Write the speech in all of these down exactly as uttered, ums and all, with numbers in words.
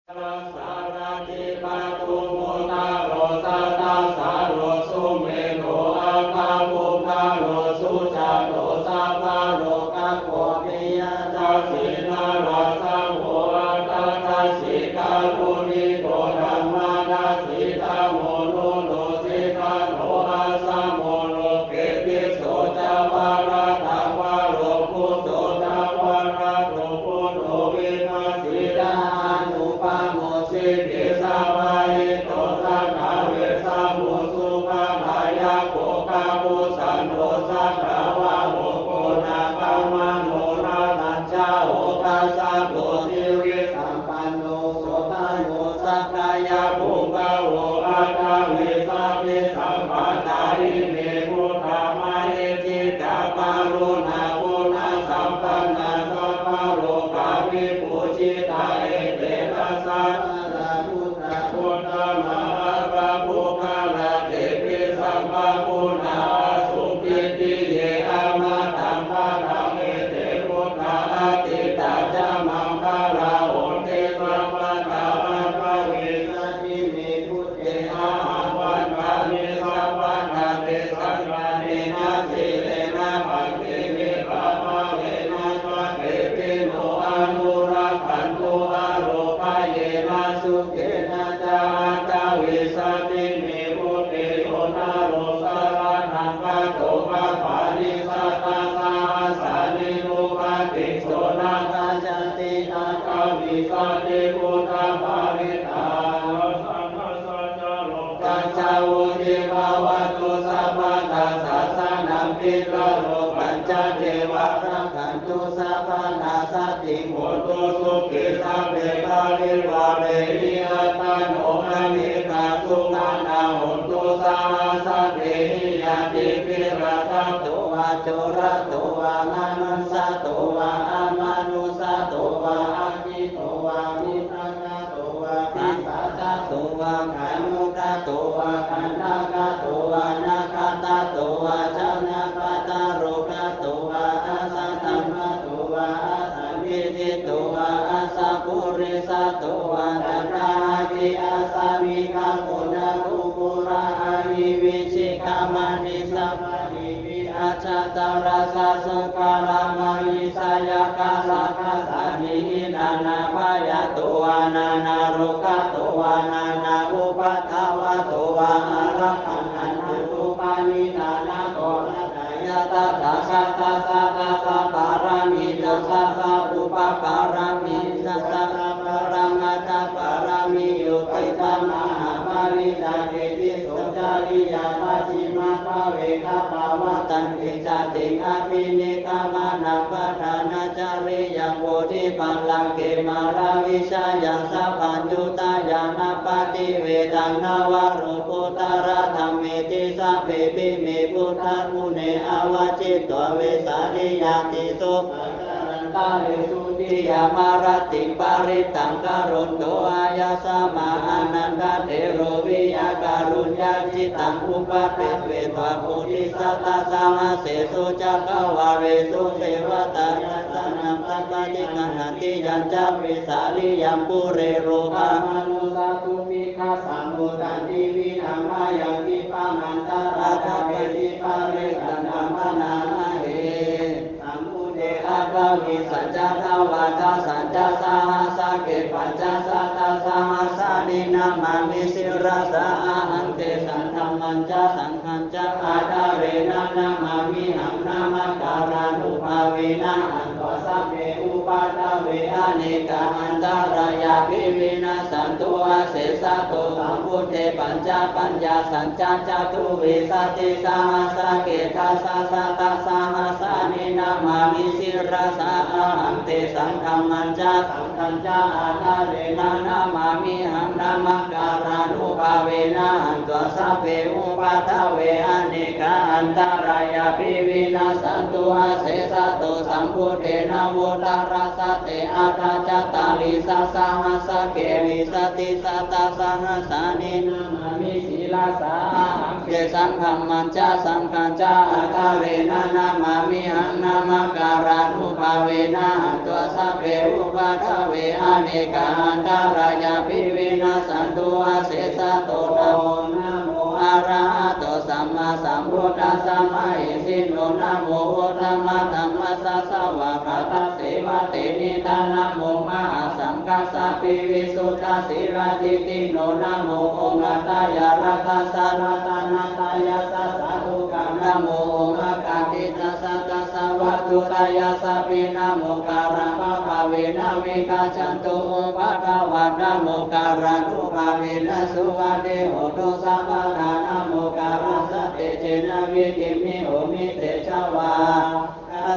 Sārathī pātubhū taro sattasāro sumedho aṭṭhapuggalū sujato sabbalokaggo piyadassī narāsabho atthadassī kāruṇiko dhammadassi dhammo nuddho siddhanto asamo loke tisso ca varattha varo buddho ca varatto buddho vipassī ca anupamo sikhī samāhito satta vessabhū sukhadāyako kakusandho satthavāho koṇāgamano rattajāho kassapo sirisampanno sotthāno sakyapuṅgavo aṭṭhavīsati sammatā ime buddhā mahiddhikā karuṇāguṇasampannā sabbalokavibhū jitā etena sabbattha buddhā uttamā aggapuggalā tepi sabbaguṇā asuddhiti ye amataṃ kataṃ ete buddhā atītā ca maṅgalā honti sabbadā aṭṭhavīsati me buddhe ahaṃ vandāmi sabbadā tesaṃ ñāṇena sīlena bhante- -nena pāpāhena sabbepino anurakkhantu ārogyena sukhena ca aṭṭhavīsati me buddhe yo naro saraṇaṃ gato pāpāni sattasahassāni dukkhati so na gacchati aṭṭhavīsati buddhaparittaṃ. Tassa vusi bhavatu sabbadā sāsanampi naro pañca devā rakkhantu sabbadā sotthī hontu sukhī sabbe parivārehi attano anekā sukhānā hontu saha sabbehi ñātibhi. Rakkhato vā corato vā manussato vā amanussato vā aggito vā udakato vā pisācato vā khāṇukato vā kaṇṭakato vā nakkhattato vā janapadarogato vā asaddhammato vā asandiṭṭhito vā asappurisato vā taṇhāti asami kakunna kukkura ahi vicchikamaṇisappa ajatarasasūkaramahisayakkharakkhasādīhi nānābhayato vā nānārogato vā nānāupaddavato vā ārakkhaṃ gaṇhantu paṇidhānato. Atthāya tathāgatassa dasa pāramī ca dasa upapāramī ca dasa paramatthapāramī uddisa mahāpariccāge tisso cariyā pacchimabbhave gabbhāvakkantiṃ jātiṃ abhinikkhamanaṃ padhānacariyaṃ bodhipallaṅke māravijayaṃ sabbaññutañāṇappaṭivedhaṃ nava lokuttaradhamme ti sabbepime buddhaguṇe āvajjitvā vesāliyā tīsu ṭṭharesu tiyāmarattiṃ parittaṃ karonto āyasmā ānandatthero viya kāruññacittaṃ upaṭṭhapetvā bodhisattasahassesu cakkavāḷesu devatā yassāṇaṃ sannidhiṃ gaṇhanti yañca vesāliyaṃ pure rogāmanussadubbhikkhasambhūtaṃ tividhaṃ bhayaṃ khippamantaradhāpesi parittaṃ taṃ bhaṇāma he. Sambuddhe aṭṭhavīsañca dvādasañca sahassake pañcasatasahassāni namāmi sirasā ahaṃ tesaṃ dhammañca saṅghañca ādarena namāmihaṃ namakārānubhāvena hantvā sabbe upaddave anekā antarāyāpi vinassantu asesato. Sambuddhe pañcapaññāsañca catuvīsatisahassake dasasatasahassāni namāmi sirasā ahaṃ tesaṃ dhammañca saṅghañca ādarena namāmihaṃ namakārānubhāvena hantvā sabbe upaddave anekā antarāyāpi vinassantu asesato. Sambuddhe navuttarasate aṭṭhacattāḷīsasahassake vīsatisatasahassāni namāmi sirasā ahaṃ tesaṃ dhammañca saṅghañca ādarena namāmihaṃ. Namakārānubhāvena hantvā sabbe upaddave anekā antarāyāpi vinassantu asesato. Namo arahato sammāsambuddhassa mahesino. Namo uttamadhammassa svākkhātasseva tenidha. Namo mahāsaṅghassāpi visuddhasīladiṭṭhino. Namo omātyāraddhassa ratanattayassa sādhukaṃ. Namo omakātītassa tassa vatthuttayassapi. Namokārappabhāvena vigacchantu upaddavā. Namokārānubhāvena suvatthi hotu sabbadā. Namokārassa tejena vidhimhi homi tejavā.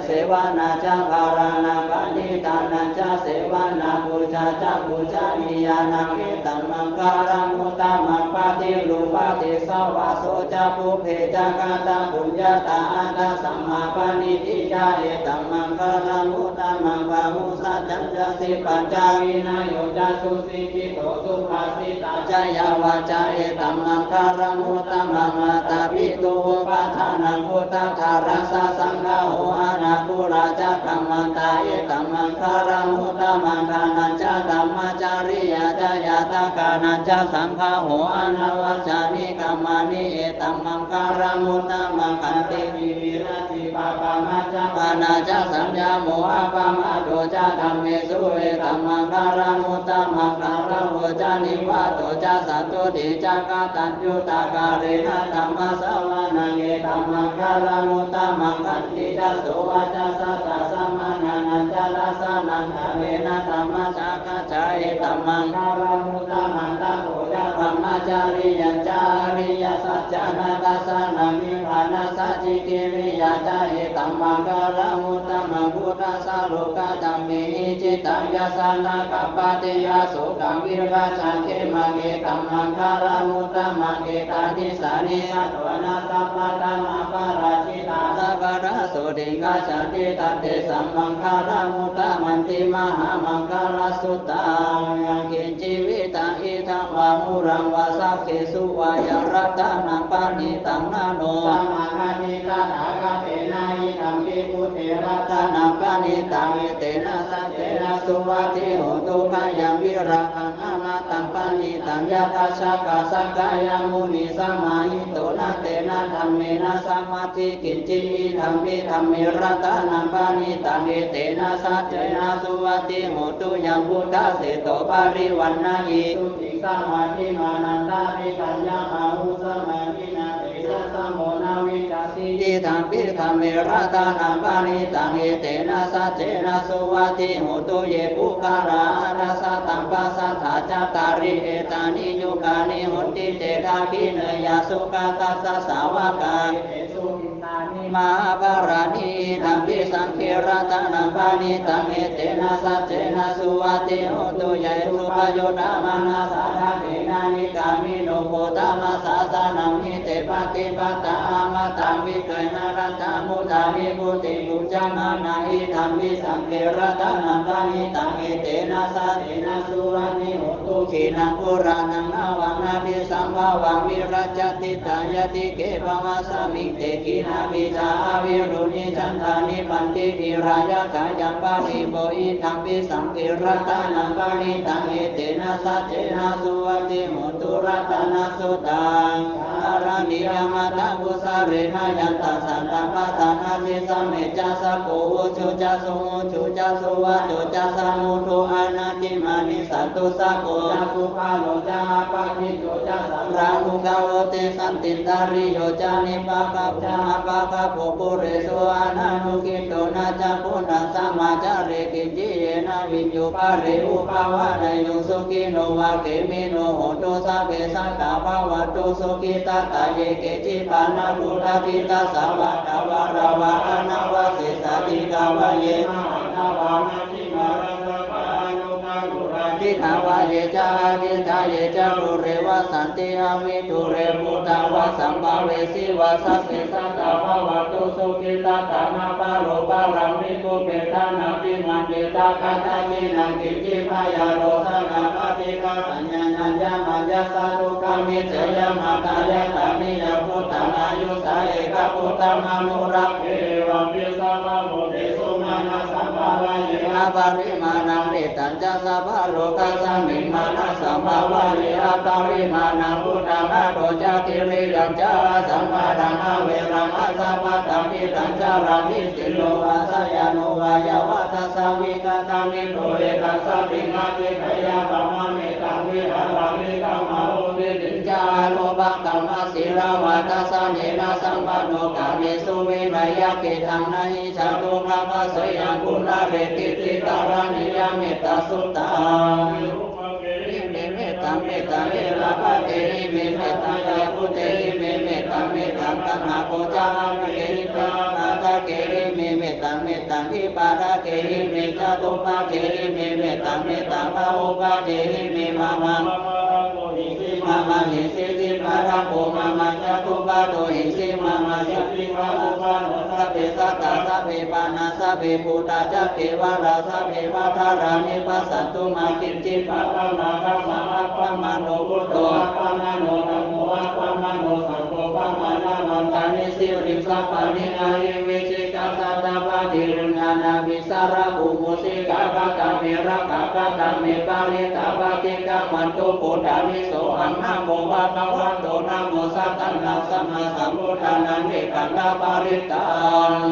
Sevanā ca bālānaṃ paṇḍitānañca sevanā, pūjā ca pūjanīyānaṃ, etammaṅgalamuttamaṃ. Paṭirūpadesavāso ca pubbe ca katapuññatā attasammāpaṇidhi ca, etammaṅgalamuttamaṃ. Bāhusaccañca sippañca vinayo ca susikkhito, subhāsitā ca yā vācā, etammaṅgalamuttamaṃ. Mātāpituupaṭṭhānaṃ puttadārassa saṅgaho, anākulā ca kammantā, etammaṅgalamuttamaṃ. Dānañca dhammacariyā ca ñātakānañca saṅgaho, anavajjāni kammāni, etammaṅgalamuttamaṃ. Khantī hīrī pāpā majjapānā ca saññamo, appamādo ca dhammesu, etammaṅgalamuttamaṃ. Gāravo ca nivāto ca santuṭṭhī ca kataññutā, kālena dhammassavanaṃ, etammaṅgalamuttamaṃ. Khantī ca sovacassatā samaṇānañca dassanaṃ, kālena dhammasākacchā, etammaṅgalamuttamaṃ. Tapo ca brahmacariyañca ariyasaccāna dassanaṃ, nibbānasacchikiriyā ca, etammaṅgalamuttamaṃ. Phuṭṭhassa lokadhammehi cittaṃ yassa na kampati, asokaṃ virajaṃ khemaṃ, etammaṅgalamuttamaṃ. Etādisāni katvāna sabbatthamaparājitā, sabbattha sotthiṃ gacchanti, taṃ tesaṃ maṅgalamuttamanti. Mahāmaṅgalasuttaṃ. Yaṅkiñci vittaṃ idha vā huraṃ vā, saggesu vā yā ratanaṃ paṇītaṃ, na no samaṃ atthi tathāgatena, idampi buddhe ratanaṃ paṇītaṃ, etena saccena suvatthi hotu. Bhayaṃ virāgaṃ amataṃ paṇītaṃ, yadajjhagā sakyamunī samāhito, na tena dhammena samatthi kiñci, idampi dhamme ratanaṃ paṇītaṃ, etena saccena suvatthi hotu. Yaṃ buddhaseṭṭho parivaṇṇayī suciṃ samādhimānantarikaññamāhu, samādhinā tejasā samo na vigaccati, idampi dhamme ratanaṃ paṇītaṃ, etena saccena suvatthi hotu. Ye puggalā aṭṭha sataṃ pasatthā, cattāri etāni yugāni honti, te dakkhiṇeyyā sugatassa sāvakā, etesu dinnāni mahapphalāni, idampi saṅghe ratanaṃ paṇītaṃ, etena saccena suvatthi hotu. Ye suppayuttā manasā daḷhena, nikkāmino gotamasāsanamhi, te pattipattā amataṃ vigayha, laddhā mudhā nibbutiṃ bhuñjamānā, idampi saṅghe ratanaṃ paṇītaṃ, etena saccena suvatthi hotu. Khīṇaṃ purāṇaṃ navaṃ natthi sambhavaṃ, virajattha ṭhitā yatike bhavasmiṃ, te khīṇabījā avirūḷhichandā, nibbanti dhīrā yathāyampadīpo, idampi saṅghe ratanaṃ paṇītaṃ, etena saccena suvatthi hotu. Ratanasuttaṃ. Dharaṇīyā mātā kusalena yantaṃ, santaṃ padaṃ natthi sameccā, sakko ujū ca suhujū ca, suvaco cassa mudu anatimānī, santussako ca supaṇṇo ca appakicco ca, sallahukavutti, santindriyo ca nippaso ca, appagabbho kulesu ananugiddho, na cāguṇaṃ samācare kiñci, yena viññū pare upavadeyyuṃ. Sukhino vā khemino hontu, sabbe sattā bhavantu sukhitattā, ye keci pāṇabhūtatthi, tasā vā thāvarā vā anavasesā, dīghā vā ye mahantā vā, majjhimā rassakā aṇukathūlā, Nāvāye ca ādiccaye ca dūre vasanti avidūre, bhūtā vā sambhavesī vā sabbe sattā bhavantu sukhitattā. Nāparo paraṃ nikubbetha nātimaññetha katthaci naṃ kiñci, byārosanā paṭighasaññā nāññamaññassa dukkhamiccheyya. Mātā yathā niyaṃ puttaṃ āyusā ekaputtamanurakkhe, evampi sabbabhūtesu mānasambhāvaye aparimāṇaṃ. Mettañca sabbalokasmiṃ mānasambhāvaye aparimāṇaṃ. Uddhaṃ adho ca tiriyañca asambādhaṃ averaṃ asapattaṃ. Tiṭṭhañcaraṃ nisinno vā sayāno vā yāvatassa vigatamiddho, etaṃ satiṃ adhiṭṭheyya brahmametaṃ vihāraṃ nikkhamāhu. Diṭṭhiñca anupagamma sīlavā dassanena sampanno, kāmesu vineyya gedhaṃ na hi jātu gabbhaseyyaṃ punaretīti. Karaṇīyamettasuttaṃ. Virūpakkhehi me mettaṃ, mettaṃ erāpathehi me mettaṃ, yā bhūtehi me mettaṃ, mettaṃ gahābho ca aggehi ca ābādhakkehi me mettaṃ, mettaṃ dvipādakkehi me catuppādakkehi me mettaṃ, mettaṃ bahupādakkehi me mama. Maharajo mahesī dīpadakkho mama, catuppādo mahesī mama, sabbe bahupādo sabbe sattā sabbe pāṇā sabbe bhūtā ca kevalā, sabbe bhadrāni passantu mā kiñci pāpam. Mahappamāṇo buddho, appamāṇo dhammo, appamāṇo saṅgho, pamāṇavantāni sirīsapāni ahi vicchikā satapadī uṇṇānābhī sarabū mūsikā, katā me rakkhā katā me parittā, paṭikkamantu bhūtāni sohaṃ namo bhagavato, namo sattannaṃ sammāsambuddhānaṃ. Ekantaparittaṃ.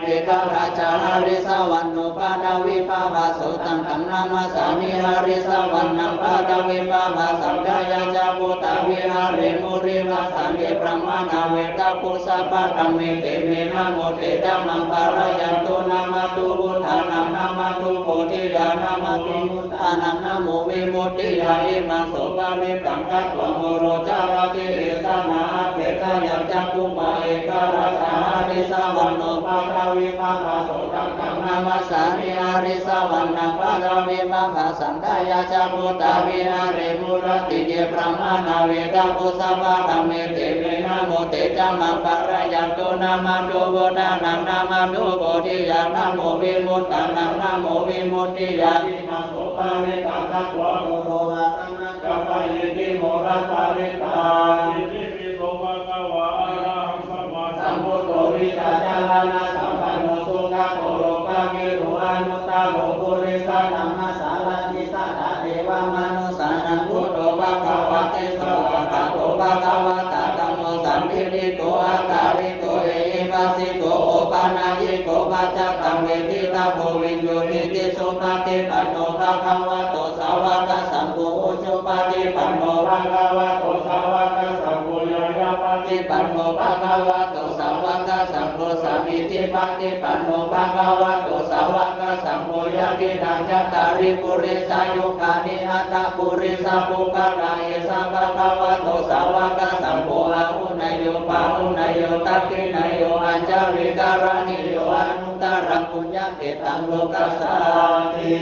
Ettarājā harissavaṇṇo paṭhavippabhāso, taṃ taṃ namassāmi harissavaṇṇaṃ paṭhavippabhāsaṃ, tayajja guttā viharemu rivasane brahmāṇā vedaggu sabbadhamme. Te me namo te ca maṃ pālayantu, namatthu buddhānaṃ namatthu bodhiyā, namatthu bhūtānaṃ namo vimuttiyā. Imaṃ so parittaṃ katvā moro carati esanā, apetayañcakkhumā. Ettarājā harissavaṇṇo paṭhavippabhāso, taṃ taṃ namassāmi harissavaṇṇaṃ paṭhavippabhāsaṃ, tayajja guttā viharemu rattiye brahmāṇā vedaggu sabbadhamme. Te me namo te ca maṃ pālayantu, namatthu buddhānaṃ namatthu bodhiyā, namo vimuttānaṃ namo vimuttiyā. Imaṃ so parittaṃ katvā moro vāsaṇācakkhayīti moraparittaṃ. Itipi so bhagavā arahaṃ sammāsambuddho vijjācaraṇasampanno sugato lokavidū anuttaro purisadammasārathi satthā devamanussānaṃ buddho bhagavāti. Svākkhāto bhagavatā dhammo sandiṭṭhiko akāliko ehipassiko opanayiko paccattaṃ veditabbo viññūhīti. Supaṭipanno bhagavato sāvakasaṅgho, ujupaṭipanno bhagavato sāvakasaṅgho, ñāyapaṭipanno bhagavato sāvakasaṅgho, sāmīcipaṭipanno bhagavato sāvakasaṅgho, yadidaṃ cattāri purisayugāni aṭṭha purisapuggalā, esa bhagavato sāvakasaṅgho, āhuneyyo pāhuneyyo dakkhiṇeyyo añjalikaraṇīyo anuttaraṃ puññakkhettaṃ lokassāti.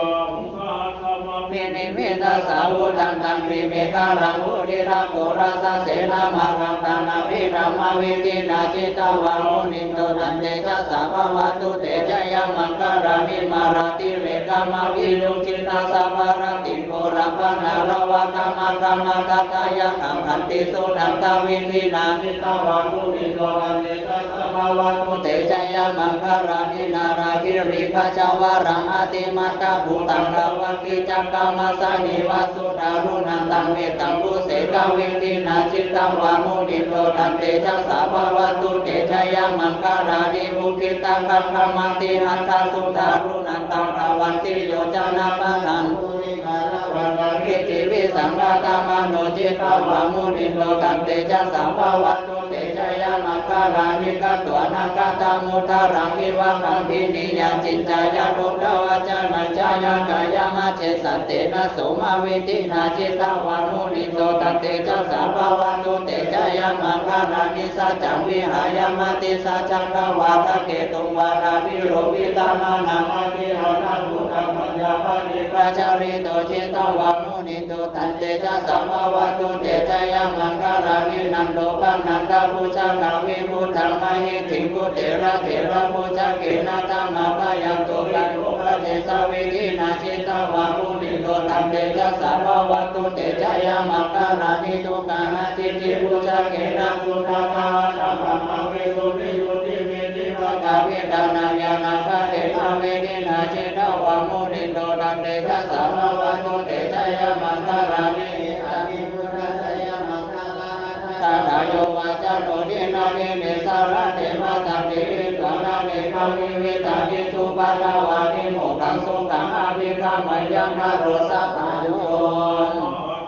Bāhuṃ sahassamabhinimmitasāvudhantaṃ girimekhalaṃ uditaghorasasenamāraṃ dānādidhammavidhinā jitavā munindo tantejasā bhavatu te jayamaṅgalāni. Mārātirekamabhiyujjhitasabbarattiṃ ghorampanāḷavakamakkhamathaddhayakkhaṃ khantīsudantavidhinā jitavā munindo tantejasā bhavatu te jayamaṅgalāni. Nāḷāgiriṃ gajavaraṃ atimattabhūtaṃ dāvaggicakkamasanīva sudāruṇantaṃ mettambusekavidhinā jitavā munindo tantejasā bhavatu te jayamaṅgalāni. Ukkhittakhaggam atihatthasudāruṇantaṃ dhāvantiyojanapathaṅgulimālavantaṃ iddhībhisaṅkhatamano jitavā munindo tantejasā bhavatu te jayamaṅgalāni. Katvāna kaṭṭhamudaraṃ iva gabbhinīyā ciñcāya duṭṭhavacanaṃ janakāyamajjhe santena somavidhinā jitavā munindo tantejasā bhavatu te jayamaṅgalāni. Saccaṃ vihāya matisaccakavādaketuṃ vādābhiropitamanaṃ atiandhabhūtaṃ paññāpadīpajalito jitavā munindo tantejasā bhavatu te jayamaṅgalāni. Nandopanandabhujagaṃ vibudhaṃ mahiddhiṃ puttena therabhujagena damāpayanto iddhūpadesavidhinā jitavā munindo tantejasā bhavatu te jayamaṅgalāni. Duggāhadiṭṭhibhujagena sudaṭṭhahatthaṃ brahmaṃ visuddhijutimiddhi baka viddāna ñāṇagadena vidhinā jitavā munindo tantejasā bhavatu te jayamaṅgalāni. Etāni buddhajayamaṅgalaaṭṭhagāthā yo vācano dinadine sarate matandī hitvānanekavividhāni cupaddavāni mokkhaṃ sukhaṃ adhigameyya naro sapañño.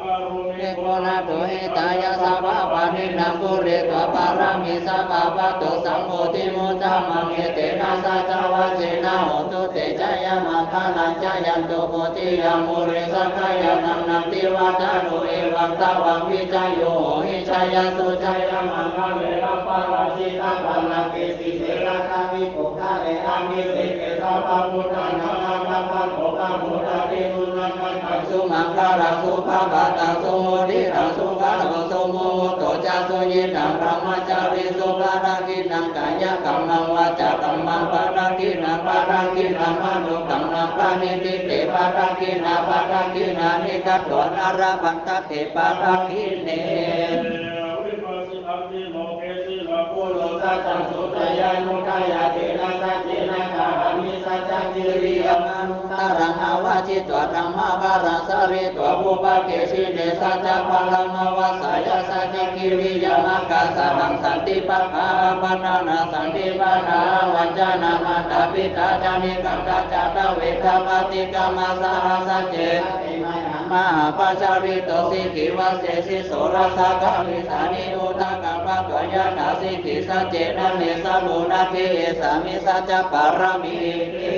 Mahākāruṇiko nātho hitāya sabbapāṇinaṃ pūretvā pāramī sabbā patto sambodhimuttamaṃ etena saccavajjena hotu te jayamaṅgalaṃ. Jayanto bodhiyā mūle sakyānaṃ nandivaḍḍhano evaṃ tvaṃ vijayo hohi jayassu jayamaṅgale aparājitapallaṅke sīse paṭhavipokkhare abhiseke sabbabuddhānaṃ aggappatto pamodati. Sunakkhattaṃ sumaṅgalaṃ supabhātaṃ suhuṭṭhitaṃ sukhaṇo sumuhutto ca suyiṭṭhaṃ brahmacārisu padakkhiṇaṃ kāyakammaṃ vācākammaṃ padakkhiṇaṃ padakkhiṇaṃ manokammaṃ paṇidhī te padakkhiṇā padakkhiṇāni katvāna labhantatthe padakkhiṇe. Anti loke sīlaguṇo saccaṃ soceyyanuddayā tena saccena kāhāmi saccaṃ kiriyamanuttaraṃ. Avācitva dhammabalaṃ sārīputto upavhesi ne saccabalaṃ avassāya saccakiriyamakkhasahaṃ. Santi pakkhā apattanā santi pādā avañcanā mātā pitā ca nikkhantā jātaveda paṭikkama saha sacce mahāpajjalito sikhī vajjesi soḷasa kāpisāni udakaṃ patvā yathā sikhī saccena me sāvo natthi esā me saccapāramīti.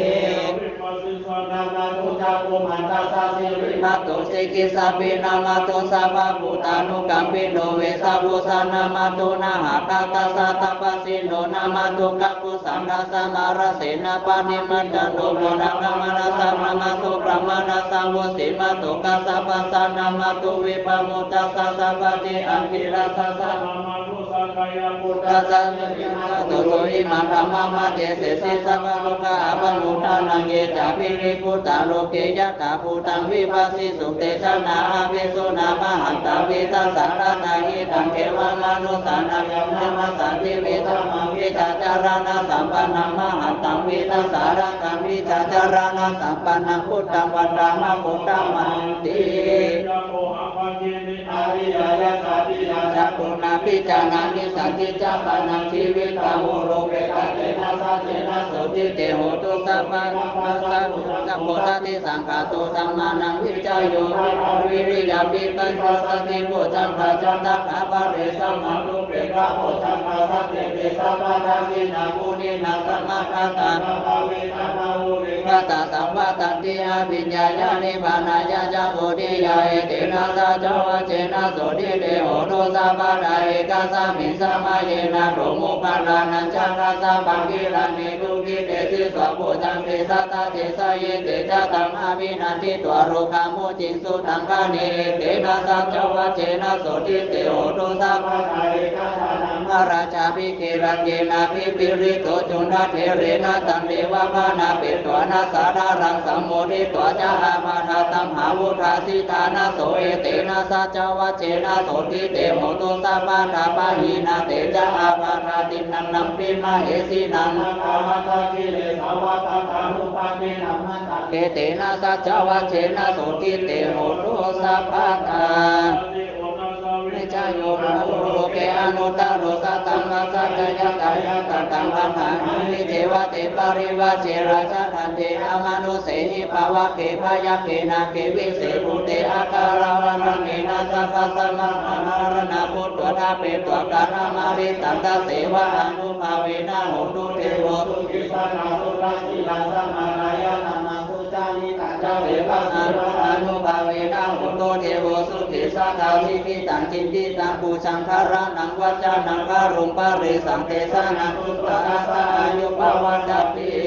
Namatthu cakkhumantassa sirīmato sikhī sabbī namatthu sabbabhūtānukampino vessabhussa namatthu nāḷāgiriṃ tassa tapassino namatthu kakusandhassa mārasenāpaniṃ mandaṃ nāḷāgiriṃ namatthu brahmassa vusīmato kassapassa namatthu vippamuttassa sabbadhi aṅgīrasassa namatthu sakyaputtassa sirīmato so imaṃ dhammamadesesi sabbalokābhaṃ udānaṃ ye cāpi nibbutā loke yathābhūtaṃ vipassisuṃ te janā apisuṇā mahantā vītasāradā hitaṃ devamanussānaṃ yaṃ dhammassāti visuddhimaggaṃ vijjācaraṇasampannaṃ mahantaṃ vītasāradā vijjācaraṇasampannaṃ buddhaṃ vandāma uttamanti. Ariyañca tiriyañca guṇāni vijjānāni saṅkhittapāṇaṃ jīvitā voropetā tena saccena sotthi te hotu sabbadā. Sabbodhāti saṅkhāto dhammānaṃ vicayo viriyapi passaddhi bojjhaṅgā ca tathāpare samādhupekkhabojjhaṅgā sattete sabbadassinā muninā samāgatā. Gatā saṃvattanti abhiññāya nibbānāya ca bodhiyā etena saccavajjena sotthi te hotu sabbadā. Ekasmiṃ samaye nātho moggallānañca kassapaṃ gilāne dukkhite disvā bojjhaṅge satta desayi. Te ca taṃ abhinanditvā rogā mucciṃsu taṅkhaṇe etena saccavajjena sotthi te hotu sabbadā. Mahārājāpi gelaññenābhipīḷito cundattherena taṃ devabhaṇāpetvāna sādaraṃ sammoditvā ca ābādhā tamhā vuṭṭhāsi ṭhānaso etena saccavajjena sotthi te hotu sabbadā. Pahīnā te ca ābādhā tiṇṇaṃ nampi mahesinaṃ etena saccavajjena sotthi te hotu sabbadā. Vijayo hohi loke anuttaro saddhammassākacca yassa yassa taṃ vandāmi icceva te parivajje rājadaṇḍe amanussehi pāvake byagghe nāge vise bhūte akāraṃ araṇena saha samāgamuṃ araṇakuṭeṇ ṭhapetvā kālamaṃ ariṭṭhaṃ tasseva ānubhāvena hotu devo sukhī saha. Suddhasīlaṃ samādāya dhammaṃ sudhāvitaṃ ca devasīlaṃ ānubhāvena hotu devo sukhī saha. Sikkhitaṃ cintitaṃ pūjaṃ dhāraṇaṃ vācanaṃ garuṃ paresaṃ desanaṃ sutvā tassa āyu pavaḍḍhatīti.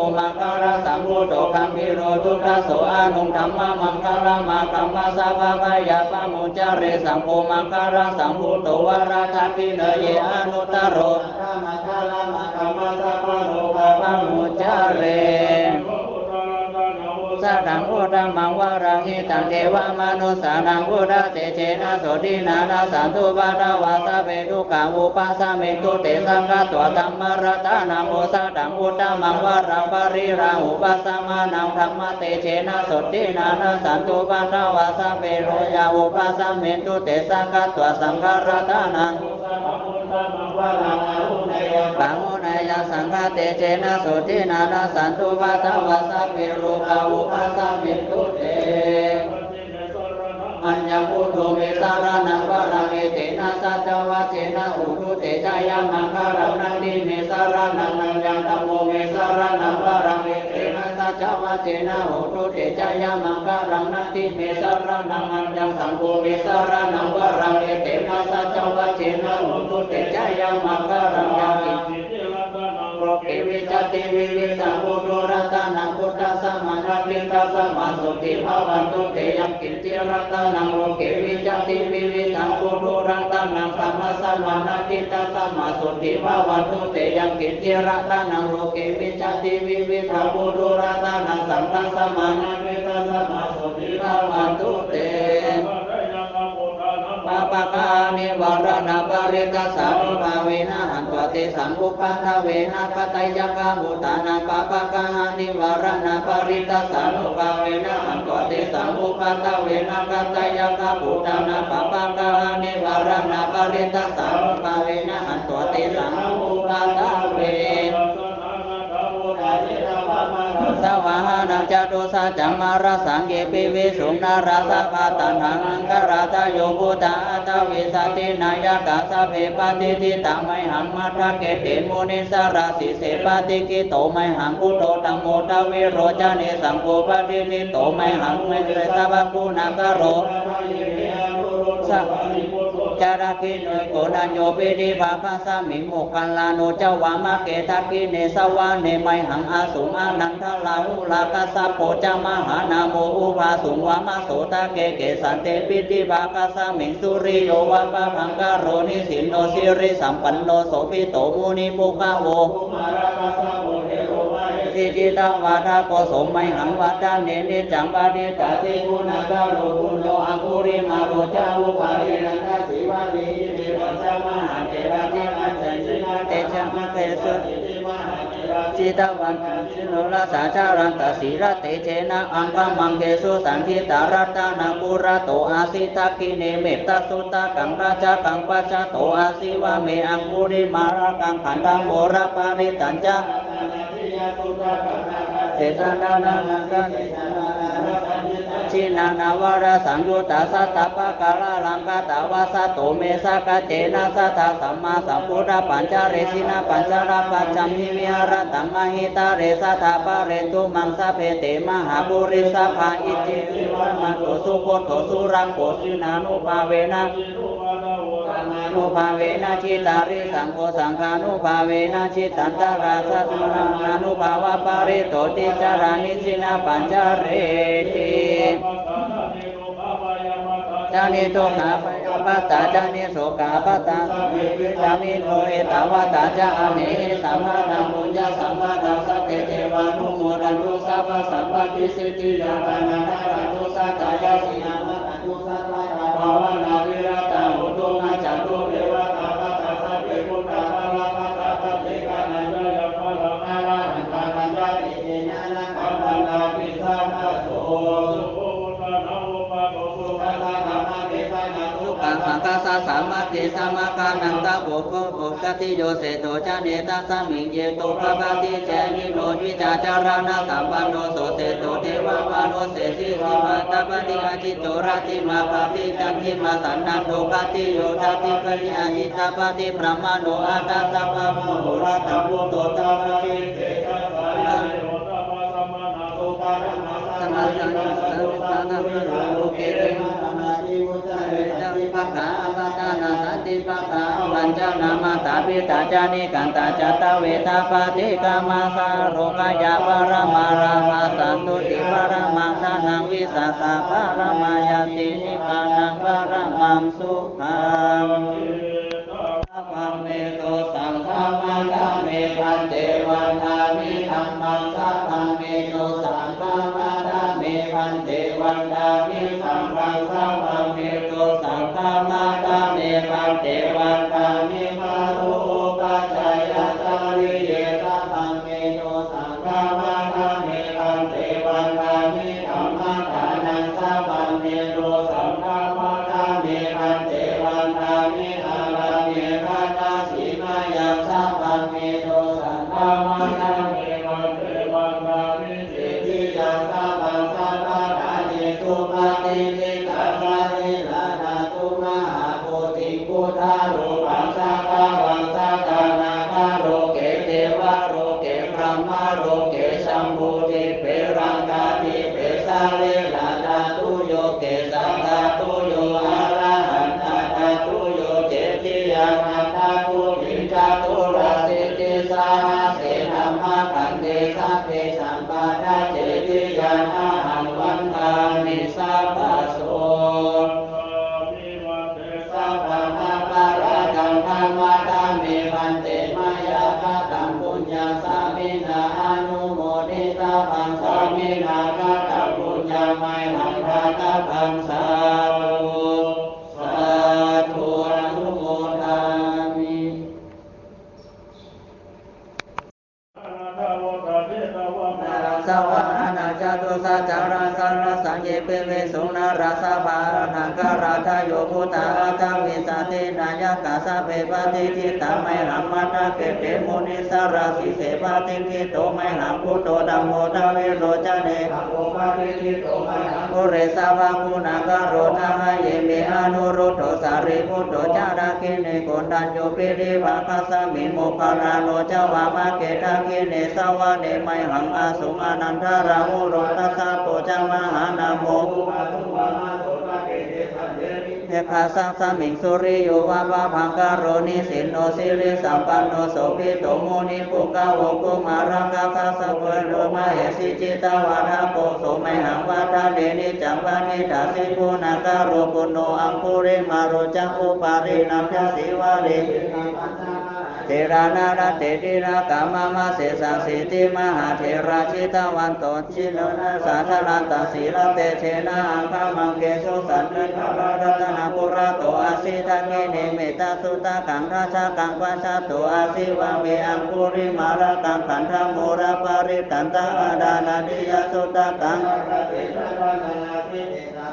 sabbamaṅgalasamabhūto gambhīro duddaso anuṃ dhammamaṅgalamāgamma sabbabhayā pamuñcare. Sabbaṃ maṅgalasamabhūto varadakkhiṇeyye anuttaro sabbamaṅgalamuttamaṃ sabbarogā pamuñcare. Sadaṃ uttamaṃ varaṃ hitaṃ devamanussānaṃ buddhatejena sotthinā nassantupaddavā sabbe dukkhā vūpasamentu te. Sakkatvā dhammaratanaṃ osathaṃ uttamaṃ varaṃ pariḷāhūpasamanaṃ dhammatejena sotthinā nassantupaddavā sabbe bhayā vūpasamentu te. Sakkatvā saṅgharatanaṃ pāhuneyyaṃ saṅghatejena sotthinā nassantupaddavā sabbe rogā vūpasamentu te. Aññaṃ buddho me saraṇaṃ varaṃ etena saccavajjena hotu te jayamaṅgalaṃ. Natthi me saraṇaṃ aññaṃ dhammo me saraṇaṃ varaṃ saccavajjena hotu te jayamaṅgalaṃ. Natthi me saraṇaṃ aññaṃ, saṅgho me saraṇaṃ varaṃ, etena saccavajjena hotu te jayamaṅgalaṃ. Yaṅkiñci ratanaṃ loke vijjati vividhaṃ puthu, ratanaṃ buddhasamaṃ natthi, tasmā sotthī bhavantu te. Yaṅkiñci ratanaṃ loke vijjati vividhaṃ puthu, ratanaṃ dhammasamaṃ natthi, tasmā sotthī bhavantu te. Yaṅkiñci ratanaṃ loke vijjati vividhaṃ puthu, ratanaṃ saṅghasamaṃ natthi, tasmā sotthī bhavantu te. Pāpaggahanivāraṇā parittassānubhāvena hantvā tesaṃ upaddave. Nakkhattayakkhabhūtānaṃ pāpaggahanivāraṇā parittassānubhāvena hantvā tesaṃ upaddave. Nakkhattayakkhabhūtānaṃ pāpaggahanivāraṇā parittassānubhāvena hantvā tesaṃ upaddave. Savāhanaṃ catusaccāmarasaṃ ye piviṃsu narāsabhā, taṇhaṅkarādayo buddhā aṭṭhavīsati nāyakā, sabbe patiṭṭhitā mayhaṃ matthake te munissarā. Sīse patiṭṭhito mayhaṃ buddho dhammo dvilocane, saṅgho patiṭṭhito mayhaṃ ure sabbaguṇākaro. Ca dakkhiṇe koṇḍañño piṭṭhibhāgasmiṃ, moggallāno ca vāmake. Dakkhiṇe savane mayhaṃ āsuṃ ānandarāhulā, kassapo ca mahānāmo ubhāsuṃ vāmasotake. Kesante piṭṭhibhāgasmiṃ suriyo va pabhaṅkaro, nisinno sirisampanno sobhito munipuṅgavo. Jitavādako so mayhaṃ vadane niccaṃ, patiṭṭhāsi guṇākaro. Puṇṇo aṅgulimālo ca upālī nandasīvalī, ime pañca mahātherā jātā sesā tejamaggesu. Jitavantā jinorasā jalantā sīlatejena, aṅgamaṅgesu saṇṭhitā. Ratanaṃ purato āsi dakkhiṇe mettasuttakaṃ, dhajaggaṃ pacchato āsi vāme aṅgulimālakaṃ. Khandhamoraparittañca dakkhiṇā nāgā varasaṃyuttā, sattappākāralaṅkatā. Vasato me sakiccena sadā sammāsambuddhapañjare, jinapañjarapacchāmi viharantaṃ mahītale. Sadā pālentu maṃ sabbe te mahāpurisāsabhā. Iccete varaṃ mamaṃ, sugutto surakkho, jinānubhāvena jitā, dhammānubhāvena jitārisaṅ, saṅghānubhāvena jitantarā, saddhammānubhāvapālito tisaraṇena jinapañjareti. Ca niddukkhā bhayappattā ca nissokā, attānaṃ parittaṃ vino, ettāvatā ca amhehi sambhataṃ puññasampadaṃ, sabbe devānumodantu sabbasampattisiddhiyā. Dānaṃ dadantu saddhāya, jinaṃ dadantu sabbada, bhāvanābhiratā hontu, gacchantu devatāgatā. Sabbe buddhā balappattā, paccekānañca yaṃ balaṃ, arahantā pañcasīlena rakkhaṃ bandhāmi sabbaso. Sukhaṃ sukhaṃ samaddhe, samaggānaṃ tapo voco. Jātiyo seṭṭho jāne, tasmiṃ cetopapadī ca, khīṇo vijjācaraṇasampanno, so seṭṭho devamanussesī. Sīmaṃ tapati ācikkhito, rattimābhāti candimā, sannaddho khattiyo thāti, pahīnā sitā bhāti brāhmaṇo, atha sabbamahorattaṃ, buddho tapati tejasā. Samaṃ sambuddho, loke vippasanne, santi pakkhā apattanā, santi pakkhā avañcanā, mātā pitā ca nikkhantā, jātaveda paṭikkama. Sārokāya paramā lābhā, santuṭṭhi paramaṃ dhanaṃ, vissāsa paramā ñāti, nibbānaṃ paramaṃ sukhaṃ. Sabbaṃ me dosaṃ khamatha me bhante, vandāmi dhammaṃ. Sabbaṃ me dosaṃ khamatha me bhante, vandāmi saṅghaṃ. Sabbaṃ me dosaṃ khamatha me bhante, vandāmi guru upajjhāyācariye. Sabbaṃ me dosaṃ khamatha me bhante, vandāmi dhammadānaṃ. Sabbaṃ me dosaṃ khamatha me bhante, vandāmi āraññekāya sīmayaṃ. Sabbaṃ me dosaṃ khamatha me bhante, vandāmi sijjhitaṃ. Sabbaṃ sabbaṭṭhānesu patiṭṭhitaṃ, sārīraṃ dhātuṃ mahābodhiṃ buddharūpaṃ Kavirātadhātuyo kesādhātuyo arahatadhātuyo cetiyaṃ atthātumiṃ caturāsītisahasse dhammakkhandhe sabbesampādacchetiyā ahaṃ vandāmi sabbaso. Sabbaṃ aparādhaṃ khamatha me bhante, mayā kataṃ puññaṃ sāminā anumoditabbaṃ, sāminā kataṃ puññaṃ mayhaṃ dātabbaṃ, sādhu sādhu anumodāmi. Nārasāvakānaṃ catusaccaṃ sahassaṃ ye piviṃsu narāsabhā. Nāḷāgirājagumbā aṭṭhavīsati nāyakā, sabbe patiṭṭhitā mayhaṃ matthake te munissarā. Sīse patiṭṭhito mayhaṃ buddho dhammo dvilocane, saṅgho patiṭṭhito mayhaṃ ure sāvakaguṇākaro. Hadaye me anuruddho sārīputto ca dakkhiṇe, koṇḍañño piṭṭhibhāgasmiṃ moggallāno ca vāmake. Dakkhiṇe savane mayhaṃ āsuṃ ānandarāhulo, tacchako ca mahānāmo ubhāsuṃ vāmasotake. Kesante piṭṭhibhāgasmiṃ suriyo va pabhaṅkaro, nisinno sirisampanno sobhito munipuṅgavo. Kumārakassapo mahesī cittavādako, so mayhaṃ vadane niccaṃ paṭiggaṇhesi guṇākaro. Puṇṇo aṅgulimālo ca upālī nandasīvalī, sīlā naḷaṭe tilakā mama. Sesāsīti mahātherā jitavanto jinorasā, jalantā sīlatejena aṅgamaṅgesu saṇṭhitā. Ratanaṃ purato āsi dakkhiṇe mettasuttakaṃ, dhajaggaṃ pacchato āsi vāme aṅgulimālakaṃ. Khandhamoraparittaṃ ca āṭānāṭiyasuttakaṃ,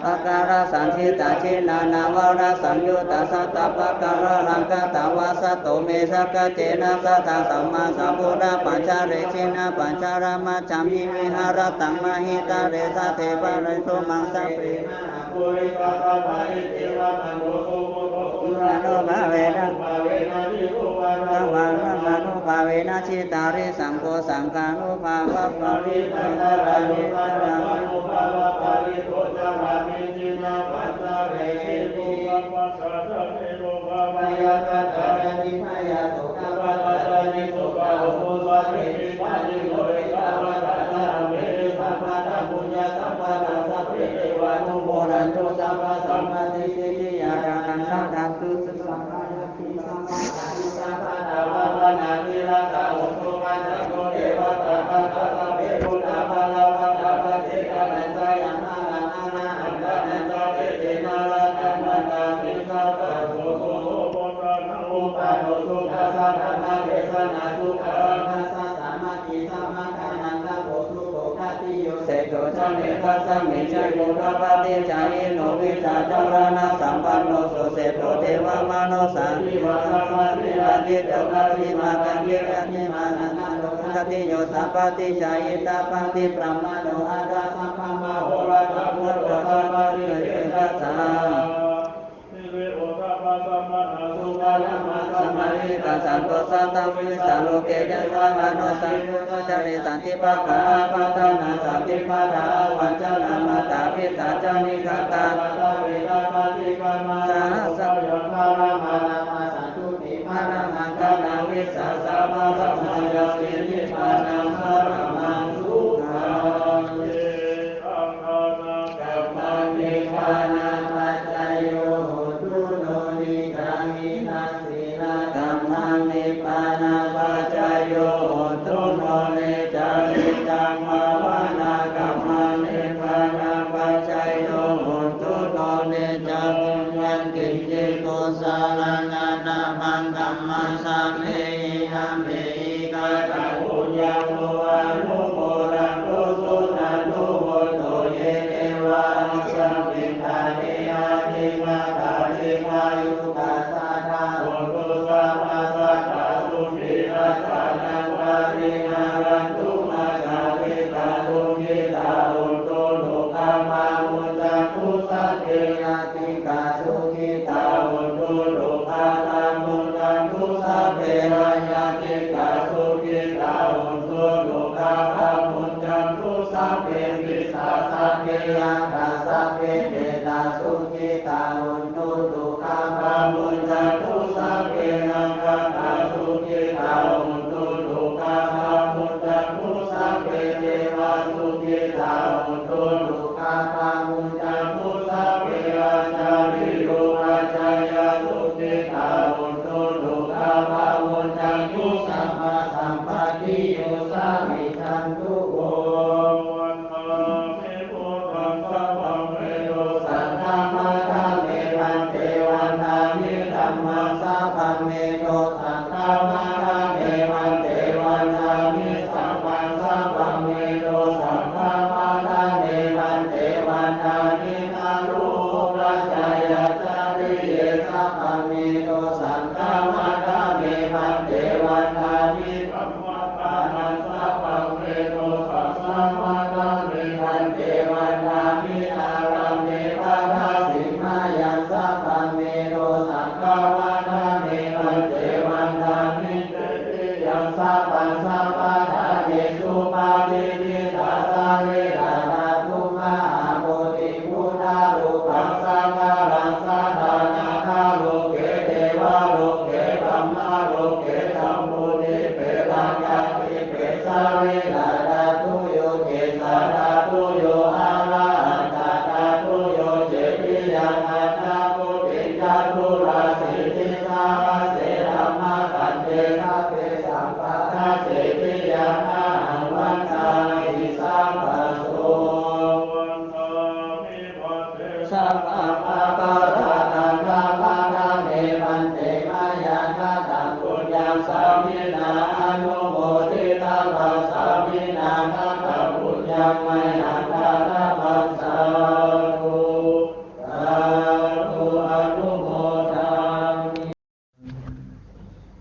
pākārasaṇṭhitā. Jinānānāvarasaṃyuttā sattappākāralaṅkatā, vasato me sakiccena sadā sammasambuddhapañjare. Jinapañjaramajjhamhi viharantaṃ mahītale, saddhe bhavantu maṃ sabbe mahāpurisāsabhā. Iccevamanto sugutto purānubhāvena, nānubhāvena vidūpasamā, nānubhāvena jitārisaṅgho, saṅghānubhāvapālito ca dānubhāvapālito ca vāme. Jinapañjare vidhūpasamā ca nirupasamā ca nibbhayā sokappattā ca nissokā hotu sabbepi pāṇino. Ettāvatā ca amhehi sambhataṃ puññasampadaṃ sabbe devānumodantu sabbasampattisiddhiyā. Rakkhantu devatāgatā sabbasampattisiddhiyā. Pāvanābhiratā hontu gacchantu devatāgatā, sabbe buddhā balappattā paccekānañca yaṃ balaṃ arahantānañca tejena rakkhaṃ bandhāmi sabbaso. Buddho buddhānaṃ uppādo sukhā saddhammadesanā sukhā, sāmaggī samaggānaṃ tapo sukho, khattiyo seṭṭho ca metthasmiṃ jhāyī buddhapāṭichāyino, vijjācaraṇasampanno suseṭṭho devamanussānaṃ, hitvānantaṃ satiṃ ādicco daddimānantarikaññamāno, khattiyo sabbadhi jhāyī tapati brāhmaṇo, athasambhava horattā buddho sabbadhi tejasā. Nivuttāmanāpā supaṇṇā samāhitā, santo satthavīsā loke yasavā no samitiṃ acare. Santi pakkhā apattanā, santi pādā avañcanā, mātā pitā ca nikkhantā, jātaveda paṭikkama. Saha sakuṇā paramā dhamma, santuṭṭhī paramā gaṇā, vissāsaparamā jāti, nibbānaṃ paramaṃ sukhaṃ. Kammaṃ nibbānapaccayo hotu, no niccaṃ idha sīlakammaṃ nibbānapaccayo hotu, no niccaṃ idha bhāvanākammaṃ nibbānapaccayo hotu, no niccaṃ idha yaṅkiñci kusalaṃ atabbaṃ kammaṃ sabbehi amhehi yattha sabbe te sukhitā hontu dukkhā pamuñcantu. Sabbe nakkhattā sukhitā hontu dukkhā pamuñcantu. Sabbe devā sukhitā hontu dukkhā pamuñcantu. Sabbe ācariyupajjhāyā sukhitā hontu dukkhā pamuñcantu. Sabbasampattī yusā icchatu. Buddhaṃ sabbaṃ me dosaṃ khamatha me bhante. Vandāmi dhammaṃ sabbaṃ me dosaṃ khamatha me bhante. Vandāmi saṅghaṃ sabbaṃ me dosaṃ khamatha me bhante. Vandāmi gurūpajjhāyācariye sabbaṃ me dosaṃ khamatha me bhante. Vandāmi dhammaṃ sabbaṃ me dosaṃ khamatha me bhante. Vandāmi ārāme baddhasīmāyaṃ sabbaṃ me dosaṃ khamatha me bhante. Vandāmi cetiyaṃ sabbaṃ sabbaṭṭhānesu patiṭṭhitā sarīradhātu mahābodhiṃ buddharūpaṃ sakalaṃ sadā nakkha loke devaloke brahmaloke jambudīpe laṅkādīpe sarīradhātuyo kesādhātuyo arahatadhātuyo cetiyaṃ aṭṭhakoṭiṃ caturāsītisahasse dhammakkhandhe sabbe sambuddhajjetiyaṃ ahaṃ vandāmi sabbaso. Sabbaṃ aparādhaṃ khamatha me bhante. Mayā kataṃ puññaṃ sāminā anumoditabbaṃ. Sāminā kataṃ puññaṃ mayhaṃ dātabbaṃ. Sādhu, sādhu, anumodāmi.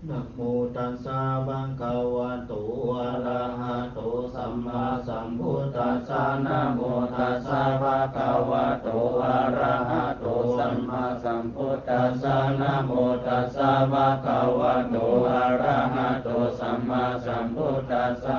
Namo tassa bhagavato arahato sammāsambuddhassa. Namo tassa bhagavato arahato sammāsambuddhassa. Namo tassa bhagavato arahato sammāsambuddhassa.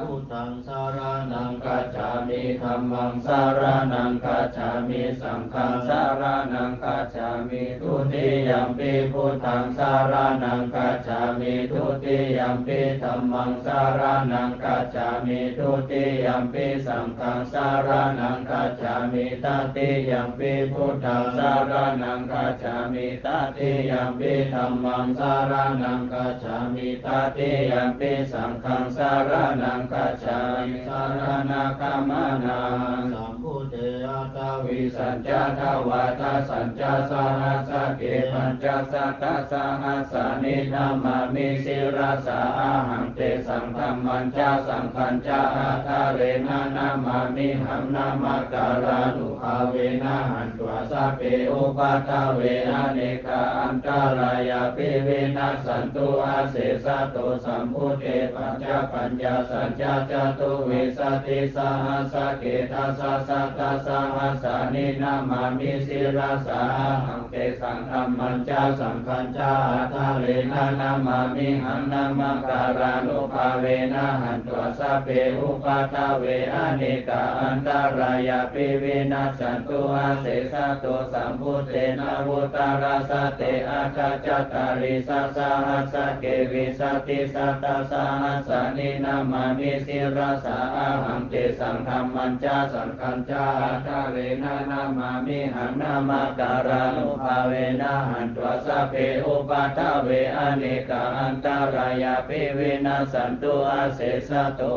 Buddhaṃ saraṇaṃ gacchāmi. Dhammaṃ saraṇaṃ gacchāmi. Saṅghaṃ saraṇaṃ gacchāmi. Dutiyampi buddhaṃ saraṇaṃ gacchāmi. Dutiyampi dhammaṃ saraṇaṃ gacchāmi. Dutiyampi saṅghaṃ saraṇaṃ gacchāmi. Tatiyampi buddhaṃ saraṇaṃ gacchāmi. Tatiyampi dhammaṃ saraṇaṃ gacchāmi. Tatiyampi saṅghaṃ saraṇaṃ gacchāmi. Saraṇagamanaṃ. Sambuddhe aṭṭhavīsañca dvādasañca sahassake pañcasatasahassāni namāmi sirasā ahaṃ. Tesaṃ dhammañca saṅghañca ādarena namāmihaṃ. Namakārānubhāvena hantvā sabbe upaddave anekā antarāyāpi vinassantu asesato. Sambuddhe pañcapaññāsañca catuvīsatisahassake dasasatasahassāni namāmi sirasā ahaṃ. Tesaṃ dhammañca saṅghañca ādarena namāmihaṃ. Namakārānubhāvena hantvā sabbe upaddave anekā antarāyāpi vinassantu asesato. Sambuddhe navuttarasate aṭṭhacattāḷīsasahassake vīsatisatasahassāni namāmi sirasā ahaṃ. Tesaṃ dhammañca saṅghañca ādarena namāmihaṃ. Namakārānubhāvena hantvā sabbe upaddave anekā antarāyāpi vinassantu asesato.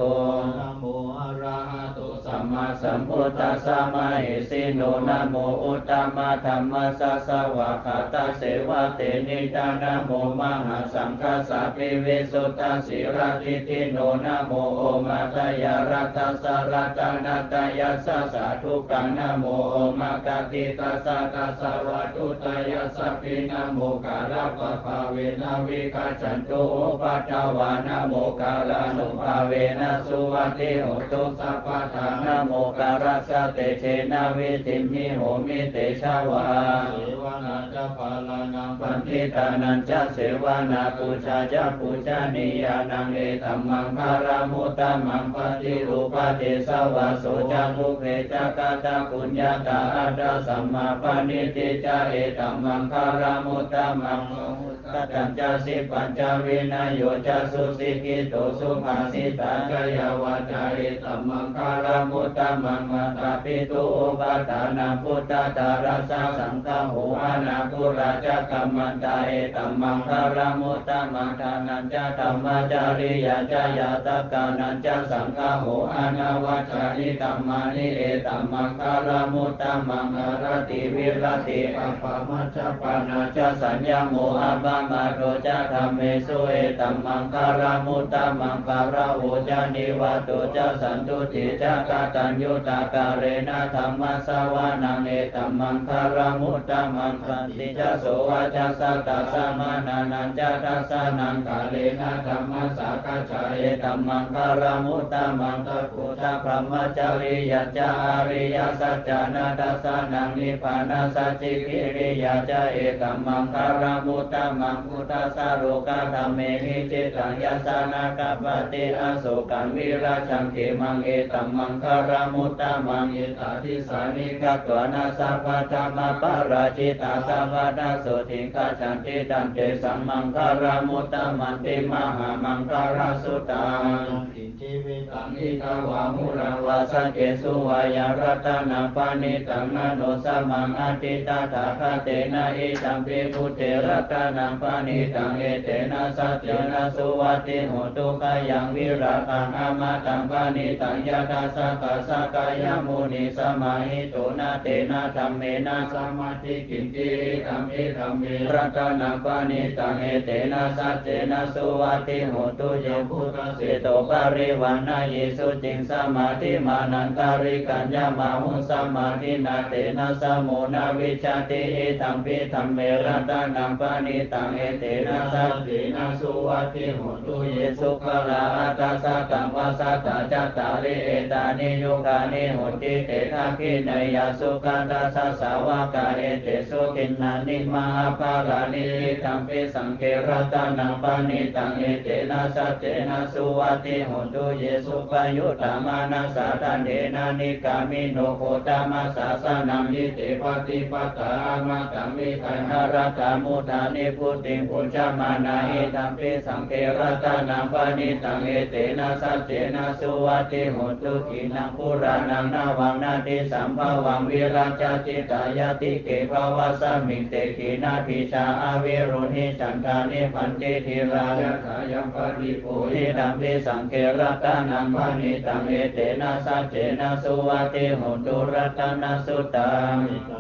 Namo arahato sammāsambuddhassa mahesino. Namo uttamadhammassa svākkhātasseva tenidha. Namo mahāsaṅghassāpi visuddhasīladiṭṭhino. Namo omātyāraddhassa ratanattayassa sādhukaṃ. Namo omakātītassa tassa vatthuttayassapi. Namokārappabhāvena vigacchantu upaddavā. Namokārānubhāvena suvatthi hotu sabbadā. Namo karassa tejena vidhimhi homi tejavā. Sevanā ca bālānaṃ paṇḍitānañca sevanā, pūjā ca pūjanīyānaṃ etammaṅgalamuttamaṃ. Paṭirūpadesavāso ca pubbe ca katapuññatā, attasammāpaṇidhi ca etammaṅgalamuttamaṃ. Katañca sippañca vinayo ca susikkhito, subhāsitā ca yā vācā etammaṅgalamuttamaṃ. Mātāpitu upaṭṭhānaṃ puttadārassa saṅgaho, anākulā ca kammantā etammaṅgalamuttamaṃ. Dānañca dhammacariyā ca ñātakānañca saṅgaho, anavajjāni kammāni etammaṅgalamuttamaṃ. Āratī viratī app- pamajjapānā ca saññamo appamādo ca dhammesu etammaṅgalamuttamaṃ. Gāravo ca nivāto ca santuṭṭhī ca kataññutā kālena dhammassavanaṃ etammaṅgalamuttamaṃ. Khantī ca sovacassatā samaṇānañca dassanaṃ kālena dhammasākacchā etammaṅgalamuttamaṃ. Tappo ca brahmacariyañca ariyasaccāna dassanaṃ nibbānasacchikiriyā ca etammaṅgalamuttamaṃ. Phuṭṭhassa lokadhammehi cittaṃ yassa na kampati asokaṃ virajaṃ khemaṃ etammaṅgalamuttamaṃ. Etādisāni katvāna sabbatthamaparājitā sabbattha sotthiṃ gacchanti tantesaṃ maṅgalamuttamanti. Mahāmaṅgalasuttaṃ. Jīvitaṃ idha vā huraṃ vā saggesu vā yaṃ ratanaṃ paṇītaṃ na no samaṃ atthi tathāgatena idampi buddhe ratanaṃ paṇītaṃ etena saccena suvatthi hotu. Khayaṃ virāgaṃ amataṃ paṇītaṃ yadajjhagā sakyamunī samāhito na tena dhammena samatthi kiñci idampi dhamme ratanaṃ paṇītaṃ etena saccena suvatthi hotu. Yam buddhaseṭṭho parivaṇṇayī suciṃ samādhimānantarikaññamāhu samādhinā tena samo na vijjati idampi dhamme ratanaṃ paṇītaṃ etena saccena suvatthi hotu. Ye puggalā aṭṭha sataṃ pasatthā cattāri etāni yugāni honti te dakkhiṇeyyā sugatassa sāvakā etesu dinnāni mahapphalāni idampi saṅghe ratanaṃ paṇītaṃ etena saccena suvatthi hotu. Ye suppayuttā manasā daḷhena nikkāmino gotamasāsanamhi te pattipattā amataṃ vigayha laddhā mudhā nibbutiṃ bhuñjamānā idampi saṅghe ratanaṃ paṇītaṃ etena saccena suvatthi hotu. Khīṇaṃ purāṇaṃ navaṃ natthi sambhavaṃ virajacittā yatike bhavasmiṃ te khīṇabījā avirūḷhichandā nibbanti dhīrā yathāyaṃ padīpo idampi saṅghe ratanaṃ paṇītaṃ etena saccena suvatthi hotu. Ratanasuttaṃ.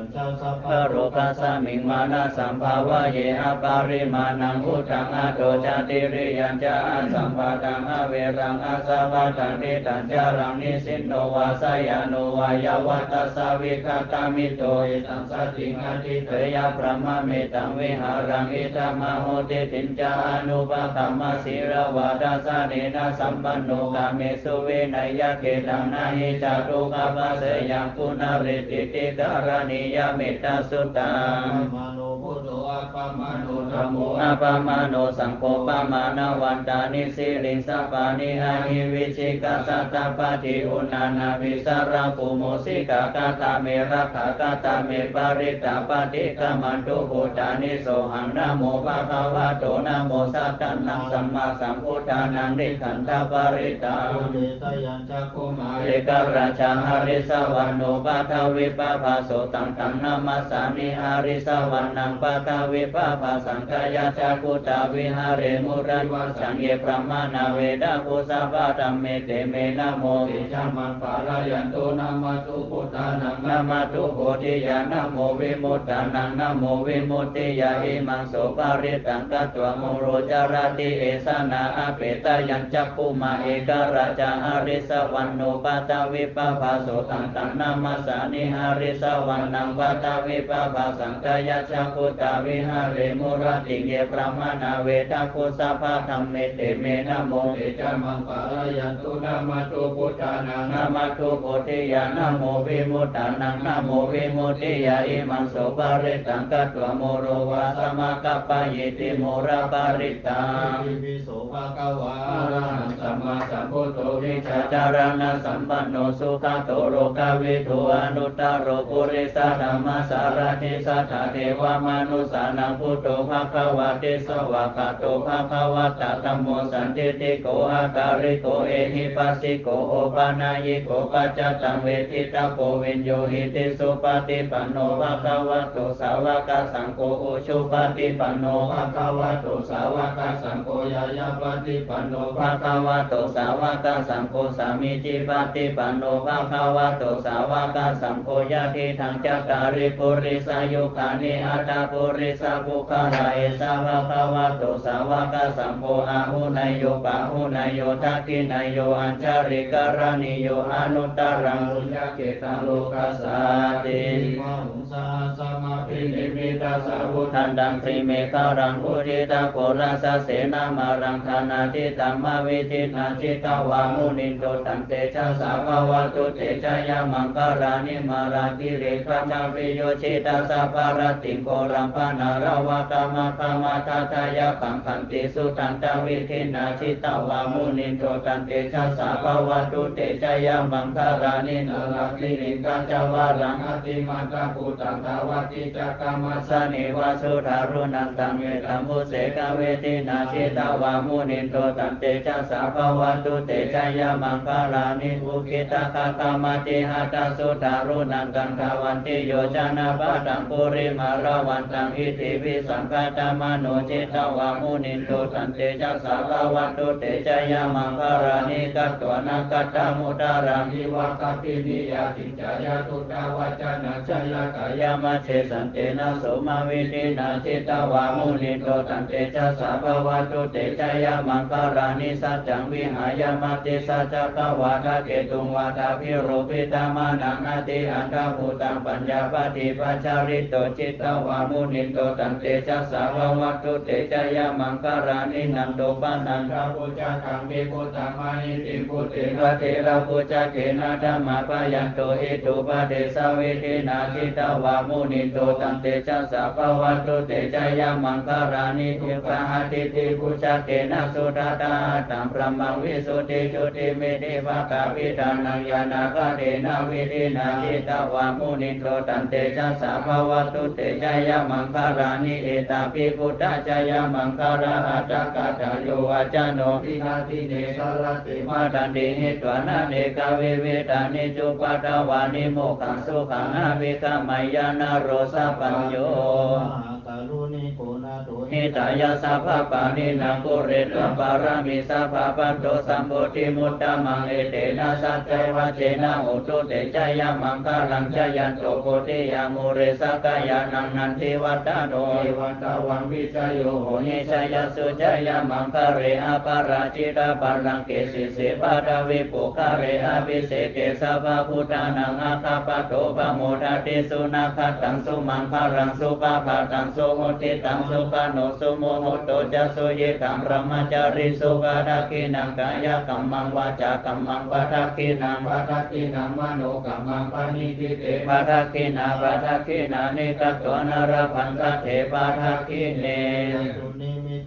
Sabbalokasmiṃ mānasambhāvaye aparimāṇaṃ uddhaṃ adho ca tiriyañca asambādhaṃ averaṃ asapattaṃ. Tiṭṭhañcaraṃ nisinno vā sayāno vā yāvatassa vigatamiddho etaṃ satiṃ adhiṭṭheyya brahmametaṃ vihāraṃ idhamāhu. Diṭṭhiñca anupagamma sīlavā dassanena sampanno kāmesu vineyya gedhaṃ na hi jātu gabbhaseyyaṃ punaretīti. Karaṇīyam ettasuttaṃ. Appamāṇo buddho appamāṇo dhammo appamāṇo saṅgho pamāṇavantāni siriṃsapāni ahi vicchikā satapadī uṇṇānābhī sarabū mūsikā. Katā me rakkhā katā me parittā paṭikkamantu bhūtāni. Sohaṃ namo bhagavato namo sattannaṃ sammāsambuddhānaṃ. Tiṭṭhantaparittaṃ. Pubbe ca yaṃ cakkhumā ekarājā harissavaṇṇo paṭhavippabhāso taṃ taṃ namassāmi harissavaṇṇaṃ paṭhavippabhāsaṃ. Tayajja guttā viharemu divassaṃ ye brāhmaṇā vedagu sabbadhamme te me namo. Te ca maṃ pālayanto namatthu buddhānaṃ namatthu bodhiyā namo vimuttānaṃ namo vimuttiyā. Imaṃ so parittaṃ katvā moro carati esanā. Apetayaṃ cakkhumā ekarājā harissavaṇṇo paṭhavippabhāso taṃ taṃ namassāmi harissavaṇṇaṃ paṭhavippabhāsaṃ. Tayajja guttā viha Ācarimurattiṃ ye brāhmaṇā vedagu sabbadhamme, te me namo te ca maṃ pālayantu. Namatthu buddhānaṃ namatthu bodhiyā, namo vimuttānaṃ namo vimuttiyā. Imaṃ so parittaṃ katvā moro vāsamakappayīti, moraparittaṃ. Itipi so bhagavā arahaṃ sammāsambuddho vijjācaraṇasampanno sugato lokavidū anuttaro purisadammasārathi satthā devamanussānaṃ buddho bhagavāti. Svākkhāto bhagavatā dhammo sandiṭṭhiko akāliko ehipassiko opanayiko paccattaṃ veditabbo viññūhīti. Supaṭipanno bhagavato sāvakasaṅgho, ujupaṭipanno bhagavato sāvakasaṅgho, ñāyapaṭipanno bhagavato sāvakasaṅgho, sāmīcipaṭipanno bhagavato sāvakasaṅgho, yadidaṃ cattāri purisayugāni aṭṭha purisapuggalā, esa bhagavato sāvakasaṅgho, āhuneyyo pāhuneyyo dakkhiṇeyyo añjalikaraṇīyo anuttaraṃ puññakkhettaṃ lokassāti. Bāhuṃ sahassamabhinimmitasāvudhantaṃ grīmekhalaṃ uditaghorasasenamāraṃ dānādidhammavidhinā jitavā munindo tantejasā bhavatu te jayamaṅgalāni. Mārātirekamabhiyujjhitasabbarattiṃ ghorampanāḷavakamakkhamathaddhayakkhaṃ khantīsudantavidhinā jitavā munindo tantejasā bhavatu te jayamaṅgalāni. Nāḷāgiriṃ gajavaraṃ atimattabhūtaṃ dāvaggicakkamasanīva sudāruṇantaṃ mettambusekavidhinā jitavā munindo tantejasā bhavatu te jayamaṅgalāni. Ukkhittakhaggamatihatthasudāruṇantaṃ dhāvantiyojanapathaṅgulimālavantaṃ iddhībhisaṅkhatamano jitavā munindo tantejasā bhavatu te jayamaṅgalāni. Katvāna kaṭṭhamudaraṃ iva gabbhinīyā ciñcāya duṭṭhavacanaṃ janakāyamajjhe santena somavidhinā jitavā munindo tantejasā bhavatu te jayamaṅgalāni. Saccaṃ vihāya matisaccakavādaketuṃ vādābhiropitamanaṃ atiandhabhūtaṃ paññāpadīpajalito jitavā munindo tantejasā bhavatu te jayamaṅgalāni. Nandopanandabhujagaṃ vibudhaṃ mahiddhiṃ puttena therabhujagena damāpayanto iddhūpadesavidhinā jitavā munindo tantejasā bhavatu te jayamaṅgalāni. Duggāhadiṭṭhibhujagena sudaṭṭhahatthaṃ brahmaṃ visuddhijutimiddhibakābhidhānaṃ ñāṇāgadena vidhinā jitavā munindo tantejasā bhavatu te jayamaṅgalāni. Etāpi buddhajayamaṅgalaaṭṭhagāthā yo vācano dinadine sarate matandī hitvānanekavividhāni cupaddavāni mokkhaṃ sukhaṃ adhigameyya naro sapañño. Mahākāruṇiko nātho hitāya sabbapāṇinaṃ pūretvā pāramī sabbā patto sambodhimuttamaṃ etena saccavajjena hotu te jayamaṅgalaṃ. Jayanto bodhiyā mūle sakyānaṃ nandivaḍḍhano evaṃ tvaṃ vijayo hohi jayassu jayamaṅgale aparājitapallaṅke sīse paṭhavipokkhare abhiseke sabbabuddhānaṃ aggappatto pamodati. Sunakkhattaṃ sumaṅgalaṃ supabhātaṃ suhuṭṭhitaṃ sukhaṇo sumuhutto ca suyiṭṭhaṃ brahmacārisu padakkhiṇaṃ kāyakammaṃ vācākammaṃ padakkhiṇaṃ padakkhiṇaṃ manokammaṃ paṇidhī te padakkhiṇā padakkhiṇāni katvāna labhantatthe padakkhiṇe.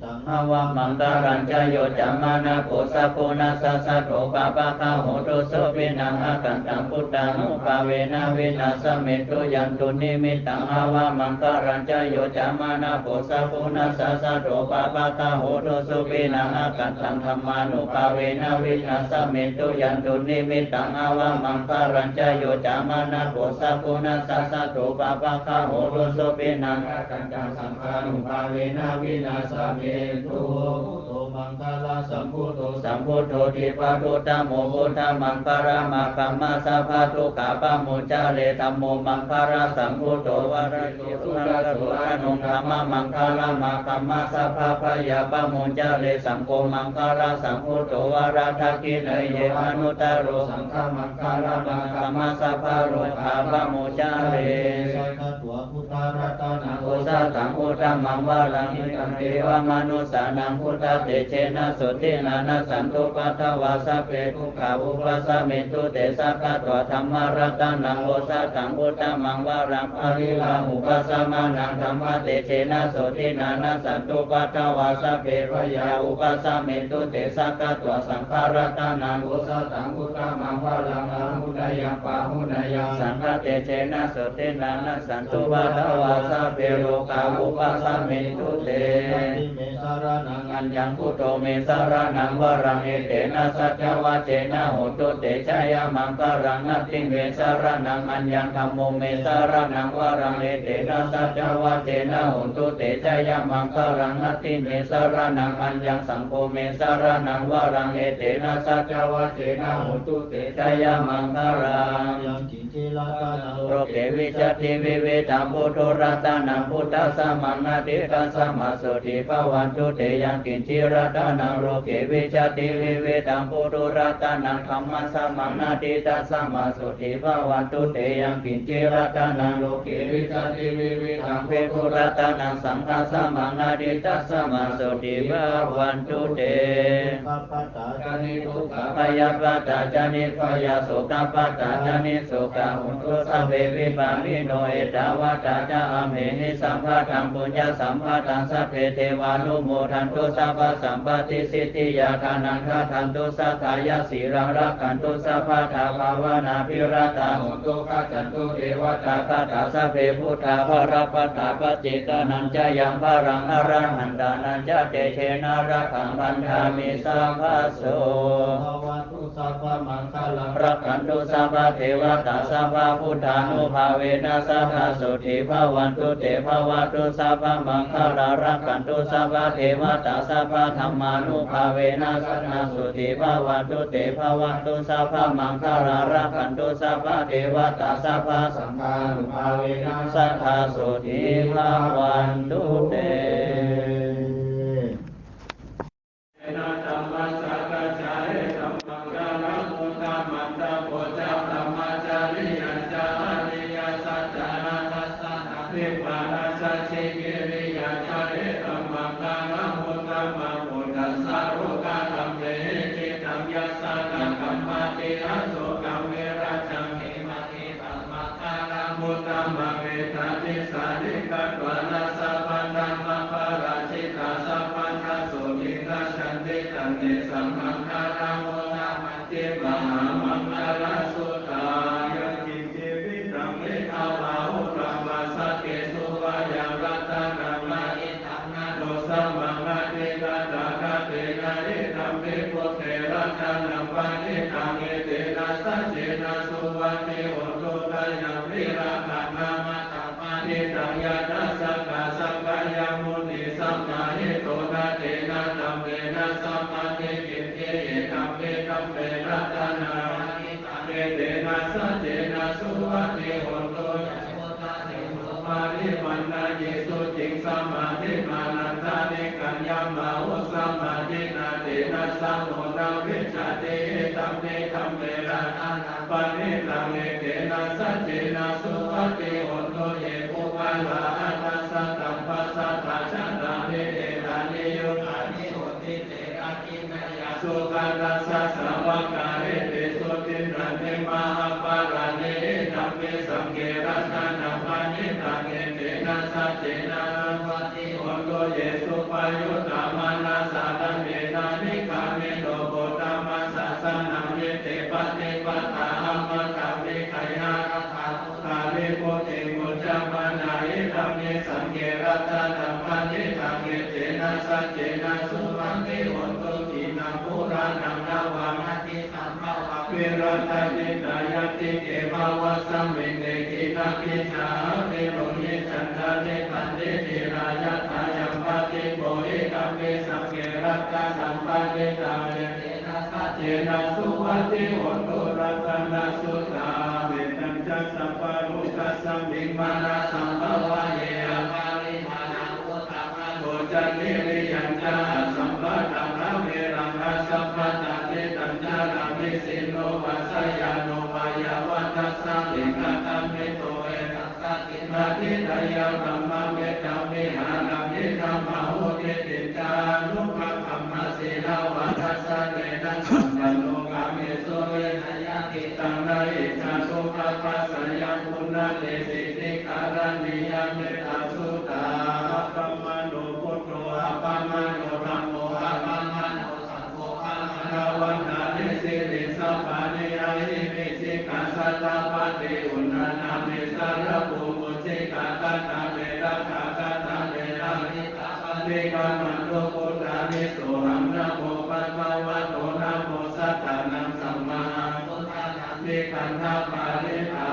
Avamaṅgalañca yo cāmanāpo sakuṇassa saddo pāpaggaho dussupinaṃ akantaṃ buddhānubhāvena vināsamentu. Yandunnimittaṃ avamaṅgalañca yo cāmanāpo sakuṇassa saddo pāpaggaho dussupinaṃ akantaṃ dhammānubhāvena vināsamentu. Yandunnimittaṃ avamaṅgalañca yo cāmanāpo sakuṇassa saddo pāpaggaho dussupinaṃ akantaṃ saṅghānubhāvena vināsamentu. Buddho maṅgalasambhūto sambuddho dvippamuttamo buddhamaṅgalamāgamma sabbadukkhapamuccare. Dhammo maṅgalasambhūto varati sunakkhato anuttamaṃ maṅgalamāgamma sabbabhayappamuccare. Saṅgho maṅgalasambhūto varadakkhiṇeyye anuttaro saṅghamaṅgalamāgamma sabbarogappamuccare. ratanaṃ osathaṃ uttamaṃ varaṃ hitaṃ devamanussānaṃ buddhatejena sotthinā nassantupaddavā sabbe dukkhā vūpasamentu te. Sakkatvā dhammaratanaṃ osathaṃ uttamaṃ varaṃ pariḷāhūpasamanaṃ dhammatejena sotthinā nassantupaddavā sabbe bhayā vūpasamentu te. Sakkatvā saṅgharatanaṃ osathaṃ uttamaṃ varaṃ āhuneyyaṃ pāhuneyyaṃ saṅghatejena sotthinā nassantupaddavā sabbe rogā vūpasamentu te. Natthi me saraṇaṃ aññaṃ buddho me saraṇaṃ varaṃ etena saccavajjena hotu te jayamaṅgalaṃ. Natthi me saraṇaṃ aññaṃ dhammo me saraṇaṃ varaṃ etena saccavajjena hotu te jayamaṅgalaṃ. Natthi me saraṇaṃ aññaṃ saṅgho me saraṇaṃ varaṃ etena saccavajjena hotu te jayamaṅgalaṃ. Yaṅkiñci ratanaṃ loke vijjati vividhaṃ puthu ratanaṃ buddhasamaṃ natthi tasmā sotthī bhavantu te. Yaṅkiñci ratanaṃ loke vijjati vividhaṃ puthu ratanaṃ dhammasamaṃ natthi tasmā sotthī bhavantu te. Yaṅkiñci ratanaṃ loke vijjati vividhaṃ puthu ratanaṃ saṅghasamaṃ natthi tasmā sotthī bhavantu te. Dukkhappattā ca niddukkhā bhayappattā ca nibbhayā sokappattā ca nissokā hontu sabbepi pāṇino. Ettāvatā ca amhehi sambhataṃ puññasampadaṃ sabbe devānumodantu sabbasampattisiddhiyā. Dānaṃ dadantu saddhāya sīlaṃ rakkhantu sabbadā bhāvanābhiratā hontu gacchantu devatāgatā. Sabbe buddhā balappattā paccekānañca yaṃ balaṃ arahantānañca tejena rakkhaṃ bandhāmi sabbaso. Bhavatu sabbamaṅgalaṃ rakkhantu sabbadevatā sabbabuddhānubhāvena sadā sotthī bhavantu te. Bhavatu sabbamaṅgalaṃ rakkhantu sabbadevatā sabbadhammānubhāvena sadā sotthī bhavantu te. Bhavatu sabbamaṅgalaṃ rakkhantu sabbadevatā sabbasaṅghānubhāvena sadā sotthī bhavantu te. Ena dhammasākacchā etam maṅgalamuttamaṃ. Tapo ca brahmacariyañca ariyasaccāna dassanaṃ nibbānasacchikiriyā ca etam maṅgalamuttamaṃ. Phuṭṭhassa lokadhammehi cittaṃ yassa na kampati asokaṃ virajaṃ khematītaṃ maṅgalamuttamaṃ. Etādisāni katvāna sabbatthamaparājitā sabbattha sotthiṃ gacchanti tantesaṃ maṅgalamuttamanti. Mahāmaṅgalasuttaṃ. Yaṅkiñci vittaṃ idha vā huraṃ vā saggesu vā yaṃ ratanaṃ na idaṃ na no samaṃ atthi tathāgatena idampi buddhe ratanaṃ paṇītaṃ etena saccena suvatthi hotu. Tayampi rakkhāna mathā paṇītaṃ yadajjhagā sakyamunī samāhito na tena dhammena samatthi kiñci idampi dhamme ratanaṃ paṇītaṃ etena saccena suvatthi hotu. Yambuddhaseṭṭho parivaṇṇayī suciṃ samādhimānantarikaññamāhu samādhinā tena samo na vijjati idampi dhamme ratanaṃ paṇītaṃ etena saccena suvatthi hotu. Ye puggalā aṭṭha sataṃ pasatthā cattāri etāni yugāni honti te dakkhiṇeyyā sugatassa sāvakā etesu dinnāni mahapphalāni idampi saṅghe ratanaṃ paṇītaṃ etena saccena suvatthi hotu. Ye suppayuttā manasā daḷhena nikkāmino gotamasāsanamhi te pattipattā amataṃ vigayha laddhā mudhā nibbutiṃ bhuñjamānā idampi saṅghe ratanaṃ paṇītaṃ etena saccena suvatthi hotu. Khīṇaṃ purāṇaṃ navaṃ natthi sambhavaṃ virattacittāyatike bhavasmiṃ te khīṇabījā avirūḷhichandā nibbanti dhīrā yathāyampadīpo idampi saṅghe ratanaṃ paṇītaṃ etena saccena suvatthi hotu. Ratanasuttaṃ. Mettañca sabbalokasmiṃ mānasambhāvaye aparimāṇaṃ uddhaṃ adho ca tiriyañca asambādhaṃ averaṃ asapattaṃ. Tiṭṭhañcaraṃ nisinno vā sayāno vā yāvatassa vigatamiddho etaṃ satiṃ Adhiṭṭheyya brahmametaṃ vihāraṃ idhamāhu. Diṭṭhiñca anupagamma sīlavā dassanena sampanno, kāmesu vineyya ṭhitaṃ, na hi jātu gabbhaseyyaṃ punaretīti. Karaṇīyamettasuttaṃ. Appamāṇo buddho, appamāṇo dhammo, appamāṇo saṅgho, pamāṇavantāni sirīsapāni, ahi vicchikā satapadī uṇṇānābhī sarabū mucchikā. Katā me rakkhā, katā me parittā, paṭikkamantu bhūtāni, sohaṃ namo bhagavato, namo sattannaṃ sammāsambuddhānaṃ. Tikkhandhaparittaṃ.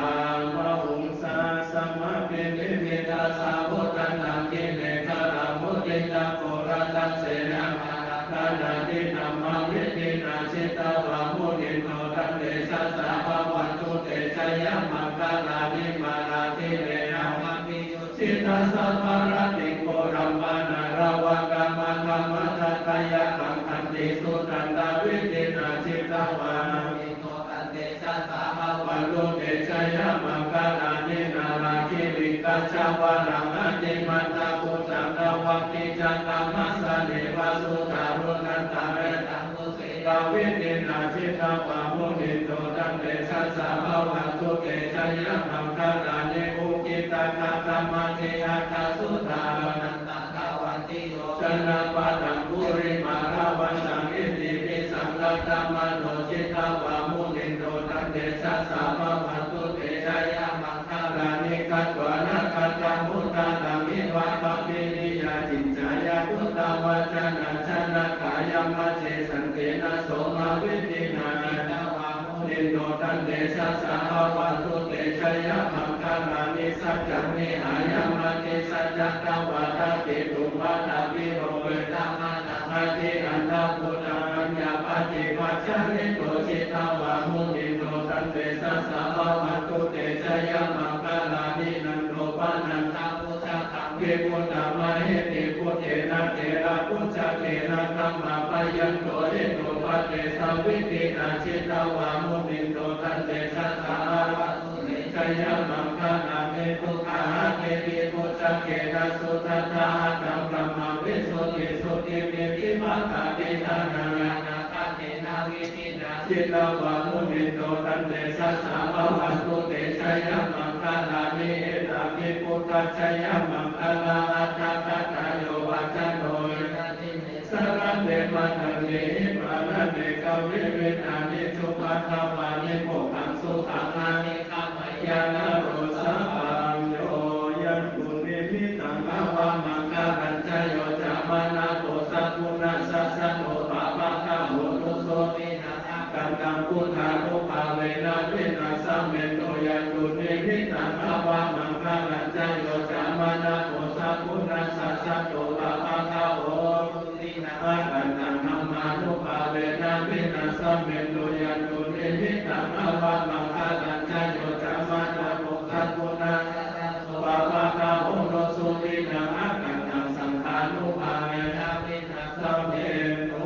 Bāhuṃ sahassamabhinimmitasāvudhantaṃ, girigalamuditaghorasasenamāraṃ, dānādidhammavidhinā jitavā munindo, tantejasā bhavatu te jayamaṅgalāni. Mārātirekamabhiyujjhitasabbarattiṃ, ghorampanāḷavakamakkhamathaddhayakkhaṃ, khantīsudantavidhinā jitavā munindo, tantejasā bhavatu te jayamaṅgalāni. Nāḷāgiriṃ gajavaraṃ atimattabhūtaṃ, dāvaggicakkamasanīva sudāruṇantaṃ, mettambusekavidhinā jitavā munindo, tantejasā bhavatu te jayamaṅgalāni. Ukkhittakhaggamatihatthasudāruṇantaṃ, dhāvantiyojanapathaṅgulimālavantaṃ, iddhībhisaṅkhatamano jitavā munindo, tantejasā bhavatu te jayamaṅgalāni. Katvāna kaṭṭhamudaraṃ iva gabbhinīyā, ciñcāya duṭṭhavacanaṃ janakāyamajjhe, santena somavidhinā jitavā munindo, tantejasā bhavatu te jayamaṅgalāni. Saccaṃ vihāya matisaccakavādaketuṃ, vādābhiropitamanaṃ atiandhabhūtaṃ, paññāpadīpajalito jitavā munindo, tantejasā bhavatu te jayamaṅgalāni. Nandopanandabhujagaṃ vibudhaṃ mahiddhiṃ, puttena therabhujagena damāpayanto, iddhūpadesavidhinā jitavā munindo, tantejasā bhavatu te jayamaṅgalāni. Duggāhadiṭṭhibhujagena sudaṭṭhahatthaṃ, brahmaṃ visuddhijutimiddhibakābhidhānaṃ, ñāṇāgadena vidhinā jitavā munindo, tantejasā bhavatu te jayamaṅgalāni. Etāpi buddhajayamaṅgalaaṭṭhagāthā, yo vācano dinadine sarate matandī, hitvānanekavividhāni cupaddavāni, mokkhaṃ sukhaṃ adhigameyya naro sapañño. Yaṃ dunnimittaṃ avamaṅgalañca, yo cāmanāpo sakuṇassa saddo, pāpaggaho dussupinaṃ akantaṃ, buddhānubhāvena vināsamentu. Yaṃ dunnimittaṃ avamaṅgalañca, yo cāmanāpo sakuṇassa saddo, pāpaggaho dussupinaṃ akantaṃ, dhammānubhāvena vināsamentu. Yaṃ dunnimittaṃ avamaṅgalañca, yo cāmanāpo sakuṇassa saddo, pāpaggaho dussupinaṃ akantaṃ, saṅghānubhāvena vināsamentu.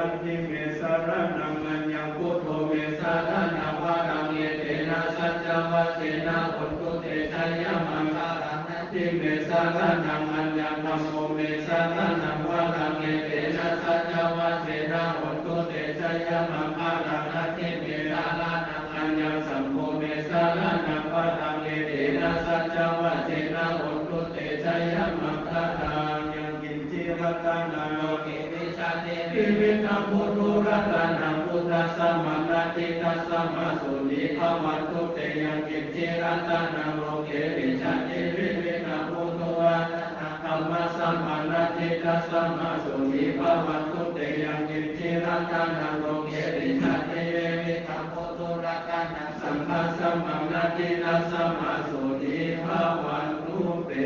Natthi me saraṇaṃ aññaṃ, buddho me saraṇaṃ varaṃ, etena saccavajjena hotu te jayamaṅgalaṃ. Natthi me saraṇaṃ aññaṃ, dhammo me saraṇaṃ varaṃ, etena saccavajjena hotu te jayamaṅgalaṃ. Natthi me saraṇaṃ aññaṃ, saṅgho me saraṇaṃ varaṃ, etena saccavajjena hotu te jayamaṅgalaṃ. Yaṅkiñci ratanaṃ loke vijjati vividhaṃ puthu, ratanaṃ buddhasamaṃ natthi, tasmā sotthī bhavantu te. Yaṅkiñci ratanaṃ loke vijjati vividhaṃ puthu, ratanaṃ dhammasamaṃ natthi, tasmā sotthī bhavantu te. Yaṅkiñci ratanaṃ loke vijjati vividhaṃ puthu, ratanaṃ saṅghasamaṃ natthi, tasmā sotthī bhavantu te.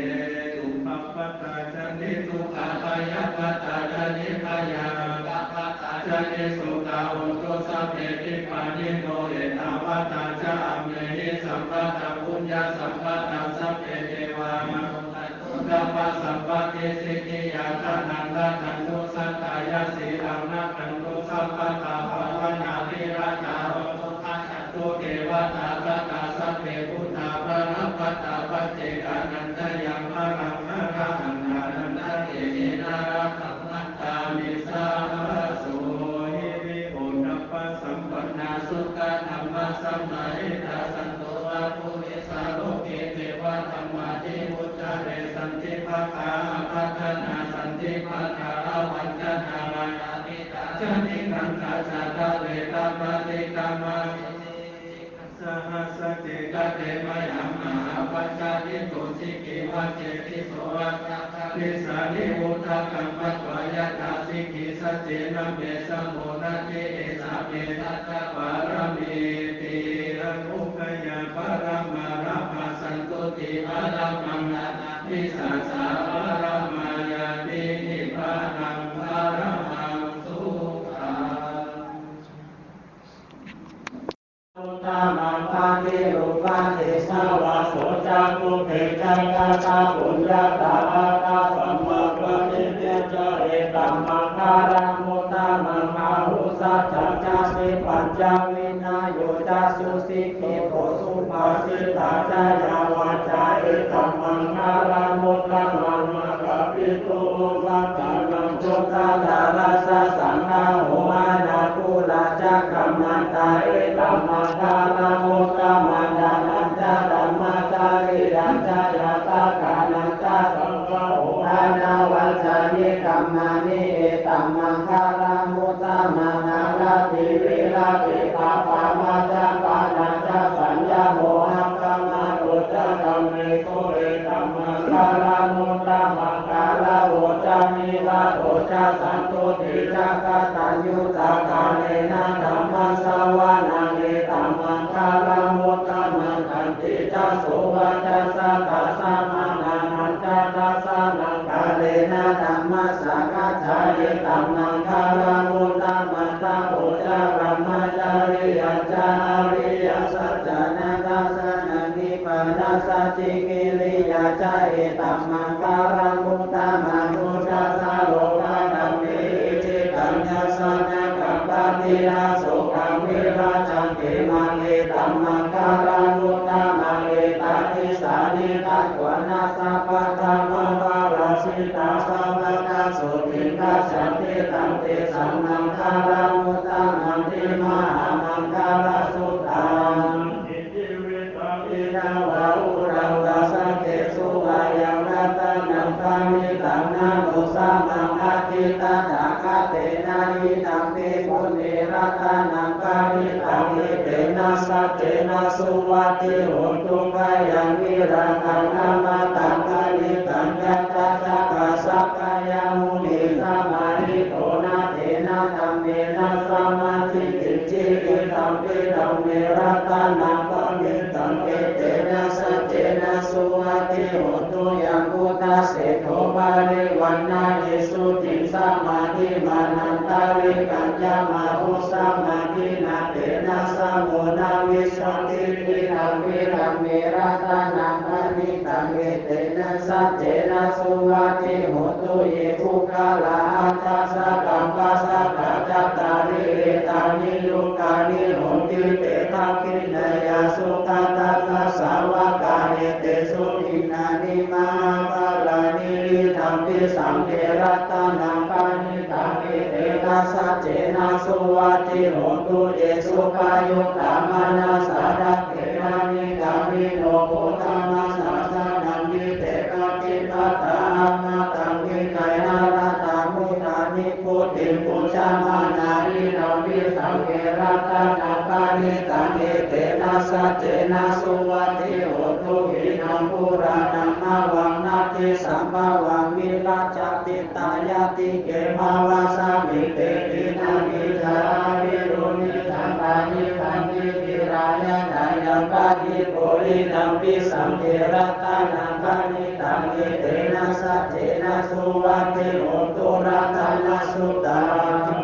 Dukkhappattā ca niddukkhā, bhayappattā ca nibbhayā, sokappattā ca nissokā, hontu sabbepi pāṇino. Ettāvatā ca amhehi, sambhataṃ puññasampadaṃ, sabbe devānumodantu, sabbasampattisiddhiyā. Dānaṃ dadantu saddhāya, sīlaṃ rakkhantu sabbadā, bhāvanābhiratā hontu, gacchantu devatāgatā. Sabbe buddhā balappattā, paccekāni Paṭikkamanti. Sahassañce kate mayā mahāpajjalito, sikkhivacchesi so vassāvissālī, udakaṃ patvā yathā sikhī, saccena me samo natthi, esā me dassapāramīti. Anugayā pāramā labhā, santuṭṭhī pāramaṃ dhammaṃ, visuddhā pāramā ñāti, nibbānaṃ pāramaṃ sukhaṃ. Uttamaṃ paṭirūpadesavāso ca, pubbe ca katapuññatā, attasammāpaṇidhi ca, etammaṅgalamuttamaṃ. Bāhusaccañca sippañca, vinayo ca susikkhito, subhāsitā ca yā vācā, etammaṅgalamuttamaṃ. Mātāpituupaṭṭhānaṃ puttadārassa saṅgaho, anākulā ca kammantā, etammaṅgalamuttamaṃ. Dānañca dhammacariyā ca, ñātakānañca saṅgaho, anavajjāni kammāni, etammaṅgalamuttamaṃ. Āratī viratī pāpā, majjapānā ca saññamo, appamādo ca dhammesu, etammaṅgalamuttamaṃ. Gāravo ca nivāto ca, santuṭṭhī ca kataññutā, kālena dhammassavanaṃ, etammaṅgalamuttamaṃ. Khantī ca sovacassatā, samaṇānañca dassanaṃ, kālena dhammasākacchā, etammaṅgalamuttamaṃ. Tapo ca brahmacariyañca, ariyasaccāna dassanaṃ, nibbānasacchikiriyā ca, etammaṅgalamuttamaṃ. Dussāso lokadhammehi, cittaṃ yassa na kampati, asokaṃ virajaṃ khemaṃ, etammaṅgalamuttamaṃ. Etādisāni katvāna, sabbatthamaparājitā, sabbattha sotthiṃ gacchanti, taṃ tesaṃ maṅgalamuttamaṃ. Iti mahāmaṅgalasuttaṃ. Jīvitaṃ idha vā huraṃ vā, saggesu vā yaṃ ratanaṃ paṇītaṃ, na no samaṃ atthi tathāgatena, idampi buddhe ratanaṃ paṇītaṃ, etena saccena suvatthi hotu. Khayaṃ virāgaṃ amataṃ paṇītaṃ, yadajjhagā sakyamunī samāhito, na tena dhammena samatthi kiñci, idampi dhamme ratanaṃ paṇītaṃ, etena saccena suvatthi hotu. Yambuddhaseṭṭho parivaṇṇayī suciṃ, samādhimānantarikaññamāhu, samādhinā tena samo na vijjati, idampi dhamme ratanaṃ paṇītaṃ, etena saccena suvatthi hotu. Ye puggalā aṭṭha sataṃ pasatthā, cattāri etāni yugāni honti, te dakkhiṇeyyā sugatassa sāvakā, etesu dinnāni mahapphalāni, idampi saṅghe ratanaṃ paṇītaṃ, etena saccena suvatthi hotu. Ye suppayuttā manasā daḷhena, nikkāmino gotamasāsanamhi, te pattipattā amataṃ vigayha, laddhā mudhā nibbutiṃ bhuñjamānā, idampi saṅghe ratanaṃ paṇītaṃ, etena saccena suvatthi hotu. Hīnaṃ purāṇaṃ navaṃ natthi sambhavaṃ, virattacittāyatike bhavasmiṃ, te khīṇabījā avirūḷhichandā, nibbanti dhīrā yathāyaṃ padīpo, idampi saṅghe ratanaṃ paṇītaṃ, etena saccena suvatthi hotu. Ratanasuttaṃ.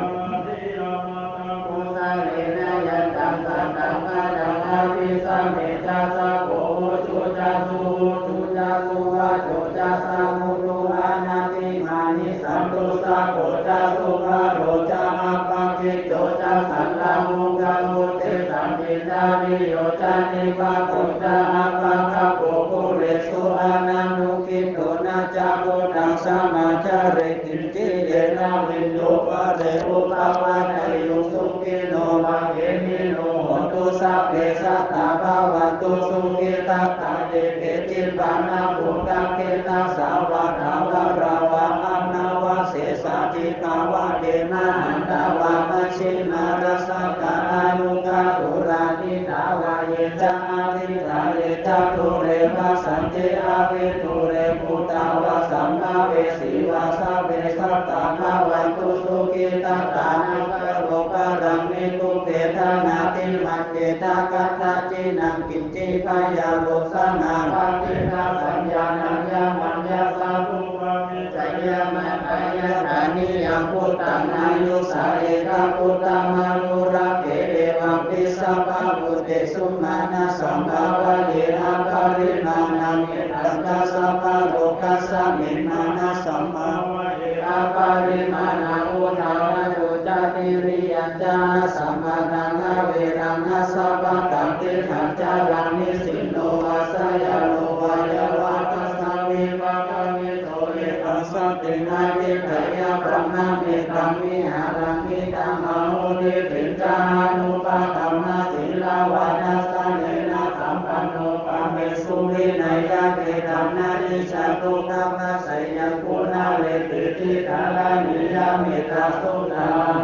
Kusalena yan taṃ santaṃ padaṃ abhisamecca, sakko ujū ca suhujū ca, suvaco cassa mudu anatimānī, santussako ca subharo ca, appakicco ca sallahukavutti, santindriyo ca nipako ca, appagabbho kulesu ananugiddho, na ca khuddaṃ samācare kiñci, yena viññū pare upavadeyyuṃ. Sukhino vā khemino hontu, sabbe sattā bhavantu sukhitattā. Ye keci pāṇabhūtatthi, tasā vā thāvarā vā anavasesā, dīghā vā ye mahantā vā, majjhimā rassakā passaddhi avidūre, bhūtā vā sambhavesī vā, sabbe sattā bhavantu sukhitattā. Na paro paraṃ nikubbetha, nātimaññetha katthaci naṃ kiñci, byārosanā paṭighasaññā, nāññamaññassa pubbaviccayamappayassanīyaṃ, puttaṃ nāyusā ekaputtamanurakkhe, evampi sabbabhūtesu mānasambhāvaye aparimāṇaṃ. Mettañca sabbalokasmiṃ mānasambhāvaye aparimāṇaṃ, udārañca tiriyañca asambādhaṃ averaṃ asapattaṃ. Tiṭṭhañcaraṃ nisinno vā sayāno vā yāvatassa vigatamiddho, etaṃ satiṃ adhiṭṭheyya, brahmametaṃ vihāraṃ idhamāhu. Diṭṭhiñca anupagamma sīlavā dassanena sampanno, kāmesu vineyya gedhaṃ, na hi jātu gabbhaseyyaṃ punaretīti. Karaṇīyamettasuttaṃ.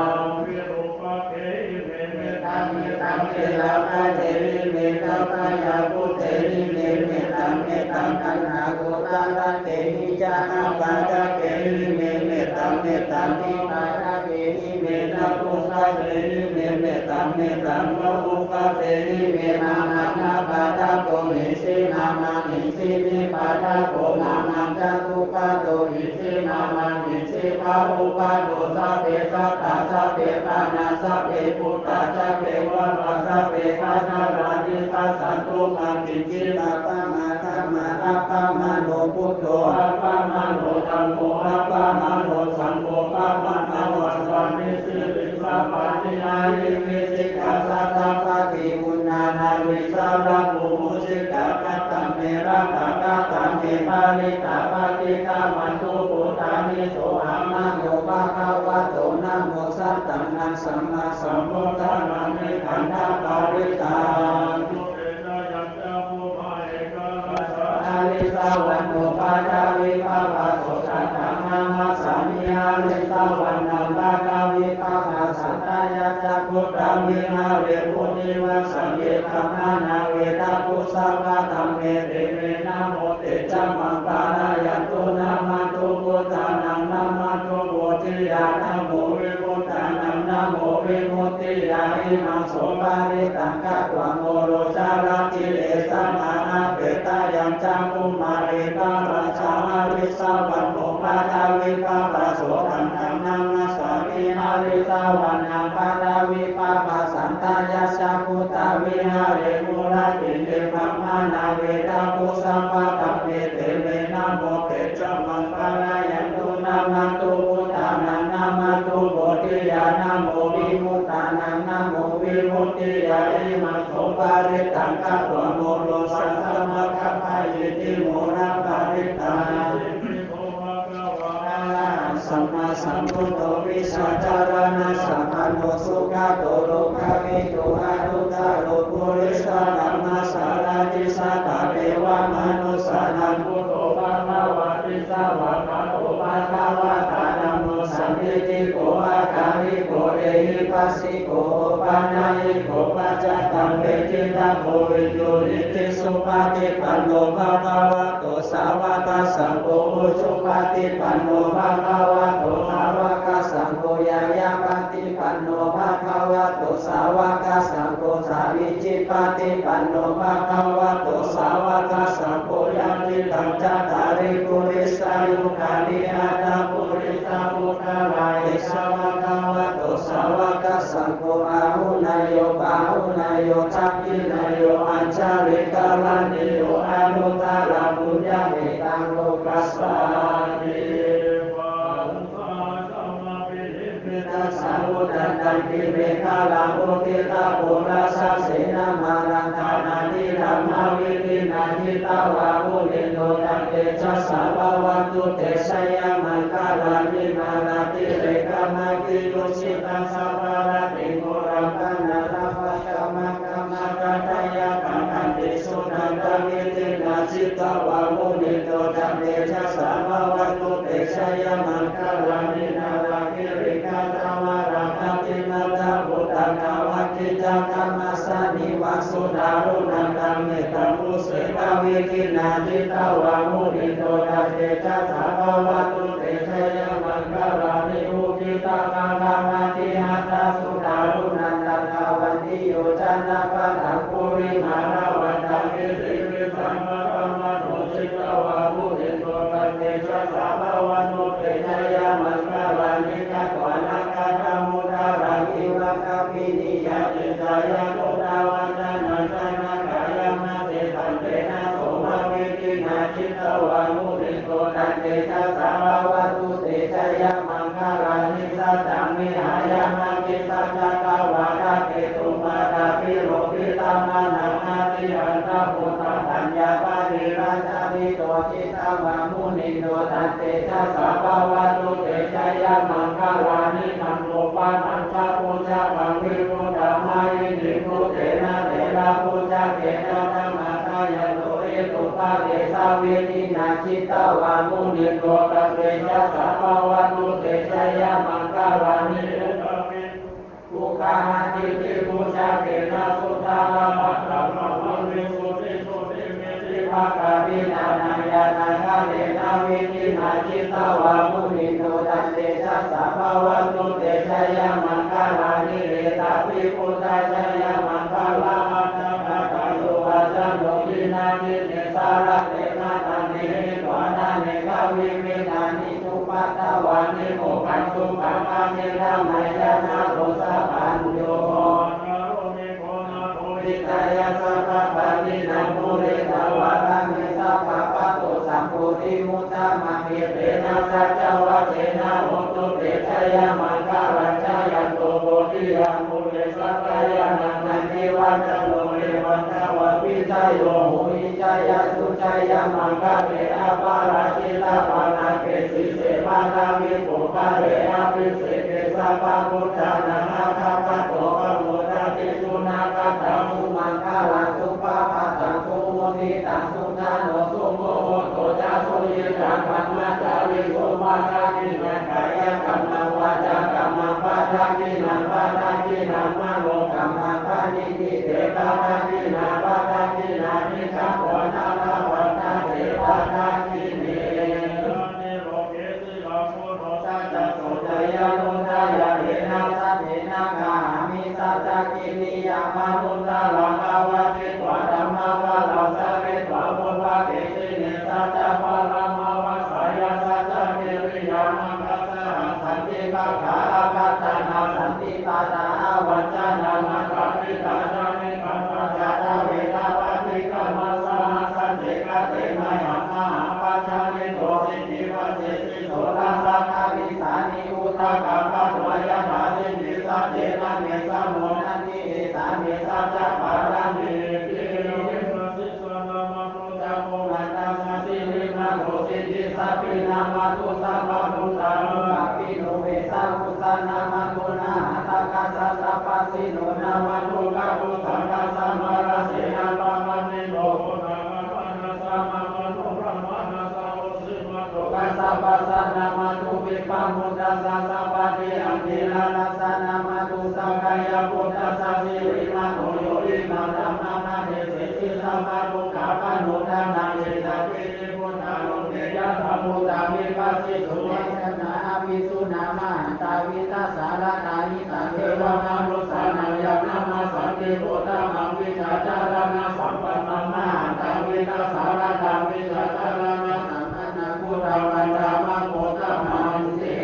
Mettaṃ mettaṃ vesapatehi me, sakyabhūtehi me mettaṃ mettaṃ, kaṇhāgotarakehi ca appādakehi me mettaṃ mettaṃ, dīpadakehi me ca puggakehi me mettaṃ mettaṃ, pabuggakehi me mamaṃ, appādako hiṃsi mamaṃ hiṃsi, dīpadako mamaṃ ca, puggato hiṃsi mamaṃ hiṃsi, pabuggato. Sabbe sattā sabbe pāṇā sabbe bhūtā sabbe vārā sabbe bhadrā, ṭhānaso ṭhānaso, ma kiñci pakamāya, ma appamāṇo buddho, appamāṇo dhammo, appamāṇo saṅgho, pamāṇavantāni sirīsapāni, ahi vicchikā satapadī uṇṇānābhī sarabū mūsikā, katā me rakkhā katā me parittā, paṭikkamantu bhūtāni, sohaṃ namo bhagavato, namo sattannaṃ sammāsambuddhānaṃ. Nekkhandhaparittaṃ. Arissavaṇṇo paṭhavippabhāso, taṃ taṃ namassāmi arissavaṇṇaṃ. Paṭhavippabhāsaṃ tayajja guttā viharemu nivāsaṃ, ye brāhmaṇā vedagu sabbadhamme, te me namo te ca maṃ pālayantu. Namatthu buddhānaṃ namatthu bodhiyā, namo vimuttānaṃ namo vimuttiyā, imaṃ so parittaṃ katvā moro carati esanā. Apetayañcakkhumā ekarājā arissavaṇṇo paṭhavippabhāso, taṃ taṃ namassāmi arissavaṇṇaṃ. Paṭhavippabhāsaṃ tayajja guttā viharemu rattiṃ, ye brāhmaṇā vedagu sabbadhamme, te me namo te ca maṃ pālayantu. Namatthu buddhānaṃ namatthu bodhiyā, namo vimuttānaṃ namo vimuttiyā, imaṃ so parittaṃ katvā moro santamakkhammāyīti, moroparittāni. Arahaṃ sammāsambuddho vijjācaraṇasampanno sugato lokavidū anuttaro purisadammasārathi satthā devamanussānaṃ buddho bhagavāti. Svākkhāto bhagavatā dhammo sandiṭṭhiko akāliko ehipassiko opanayiko paccattaṃ veditabbo viññūhīti. Supaṭipanno bhagavato sāvakasaṅgho, ujupaṭipanno bhagavato sāvakasaṅgho, ñāyapaṭipanno bhagavato sāvakasaṅgho, sāmīcipaṭipanno bhagavato sāvakasaṅgho, yadidaṃ cattāri purisayugāni aṭṭha purisapuggalā, esa bhagavato sāvakasaṅgho, āhuneyyo pāhuneyyo dakkhiṇeyyo añjalikaraṇīyo anuttaraṃ puññakkhettaṃ lokassāti. Sahunataṃ girimekhalaṃ uditaghorasasenamāraṃ dānādidhammavidhinā jitavā munindo taṃ tejasā bhavatu te jayamaṅgalāni. Mārātirekamabhiyujjhitasabbarattiṃ ghorampanāḷavakamakkhamathaddhayakkhaṃ khantīsudantavidhinā jitavā munindo taṃ tejasā bhavatu te jayamaṅgalāni. Nāḷāgiriṃ gajavaraṃ atimattabhūtaṃ dāvaggicakkamasanīva sudāruṇantaṃ mettambusekavidhinā munindo, tantejasā bhavatu te jayamaṅgalāni. Ukkhittakhaggamatihatthasudāruṇantaṃ dhāvantiyojanapathaṅgulimālavantaṃ girigiddhamadāmanojitavā munindo, tantejasā bhavatu te jayamaṅgalāni. Katvāna kaṭṭhamudaraṃ iva gabbhinīyā ciñcāya duṭṭhavacanaṃ janakāyamajjhe santena somavidhinā jitavā munindo, tantejasā bhavatu te jayamaṅgalāni. Saccaṃ vihāya matisaccakavādaketuṃ vādābhiropitamanaṃ atiandhabhūtaṃ paññāpadīpajalito jitavā munindo, tantejasā bhavatu te jayamaṅgalāni. Nandopanandabhujagaṃ vibudhaṃ mahiddhiṃ puttena therabhujagena damāpayanto iddhūpadesavidhinā jitavā munindo, tantejasā bhavatu te jayamaṅgalāni. Duggāhadiṭṭhibhujagena sudaṭṭhahatthaṃ brahmaṃ visuddhijutimiddhibakābhidhānaṃ ñāṇāgadena vidhinā jitavā munindo, tantejasā bhavatu te jayamaṅgalāni. Etāpi buddhajayamaṅgalaaṭṭhagāthā yo vācano dinadine sarate matandī hitvānanekavividhāni cupaddavāni mokkhaṃ sukhaṃ adhigameyya naro sapañño. Hitāya sabbapāṇinaṃ pūretvā pāramī sabbā patto sambodhimuttamaṃ. Etena saccavajjena hotu te jayamaṅgalaṃ. Jayanto bodhiyā mūle sakyānaṃ nandivaḍḍhano evaṃ tvaṃ vijayo hohi jayassu jayamaṅgale aparājitapallaṅke sīse paṭhavipokkhare abhiseke sabbabuddhānaṃ aggappatto pamodati. Sunakkhattaṃ sumaṅgalaṃ supabhātaṃ suhuṭṭhitaṃ sukhaṇo sumuhutto ca suyiṭṭhaṃ brahmacārisu padakkhiṇaṃ kāyakammaṃ vācākammaṃ padakkhiṇaṃ padakkhiṇaṃ manokammaṃ paṇidhī te padakkhiṇā padakkhiṇāni katvāna labhantatthe padakkhiṇe. Saccaṃ soceyyanuddayānena saccena kāhāmi saccakiriyā anuttaraṃ pavadetvā dhammavaraṃ saretvā pubbake jine saccabalamavassāya saccakiriyā maggāsahaṃ santi pakkhā apatanā santi pādā avañcanā mātā pitā ca nikkhantā jātaveda paṭikkama saha sacce kate mayhaṃ mahāpajjalito siddhi pasesi so rājā karissāmi udakaṃ katvā yathā siddhi saccena me samo natthi esā me saccapāramīti. Sīse nāma dho ca bhummā tassa sirīmato siddhisabbina mato sabbabhūtānukampino vessāvussā nāma dho mahāsaṅghassā tapassino nāma dho kakusandhassa mārasenā pamānino gotamanassa māno brāhmaṇassa vusīmato kassapassa nāma dho vippamuttassa sabbadhi aṅgīrasassa nāma dho sakyaputtassa sirīmato yo imaṃ dhammaṃ adesesi sabbadukkhāpanūdanaṃ. Etāpi te buddhalokā yathābhūtaṃ vipassisuṃ. Te janā apisuṇā mahantā vītasāradā hitaṃ devamanussānaṃ yaṃ namassanti uttamaṃ vijjācaraṇasampannaṃ mahantaṃ vītasāradaṃ vijjācaraṇasampannaṃ buddhaṃ vandāma gotamanti.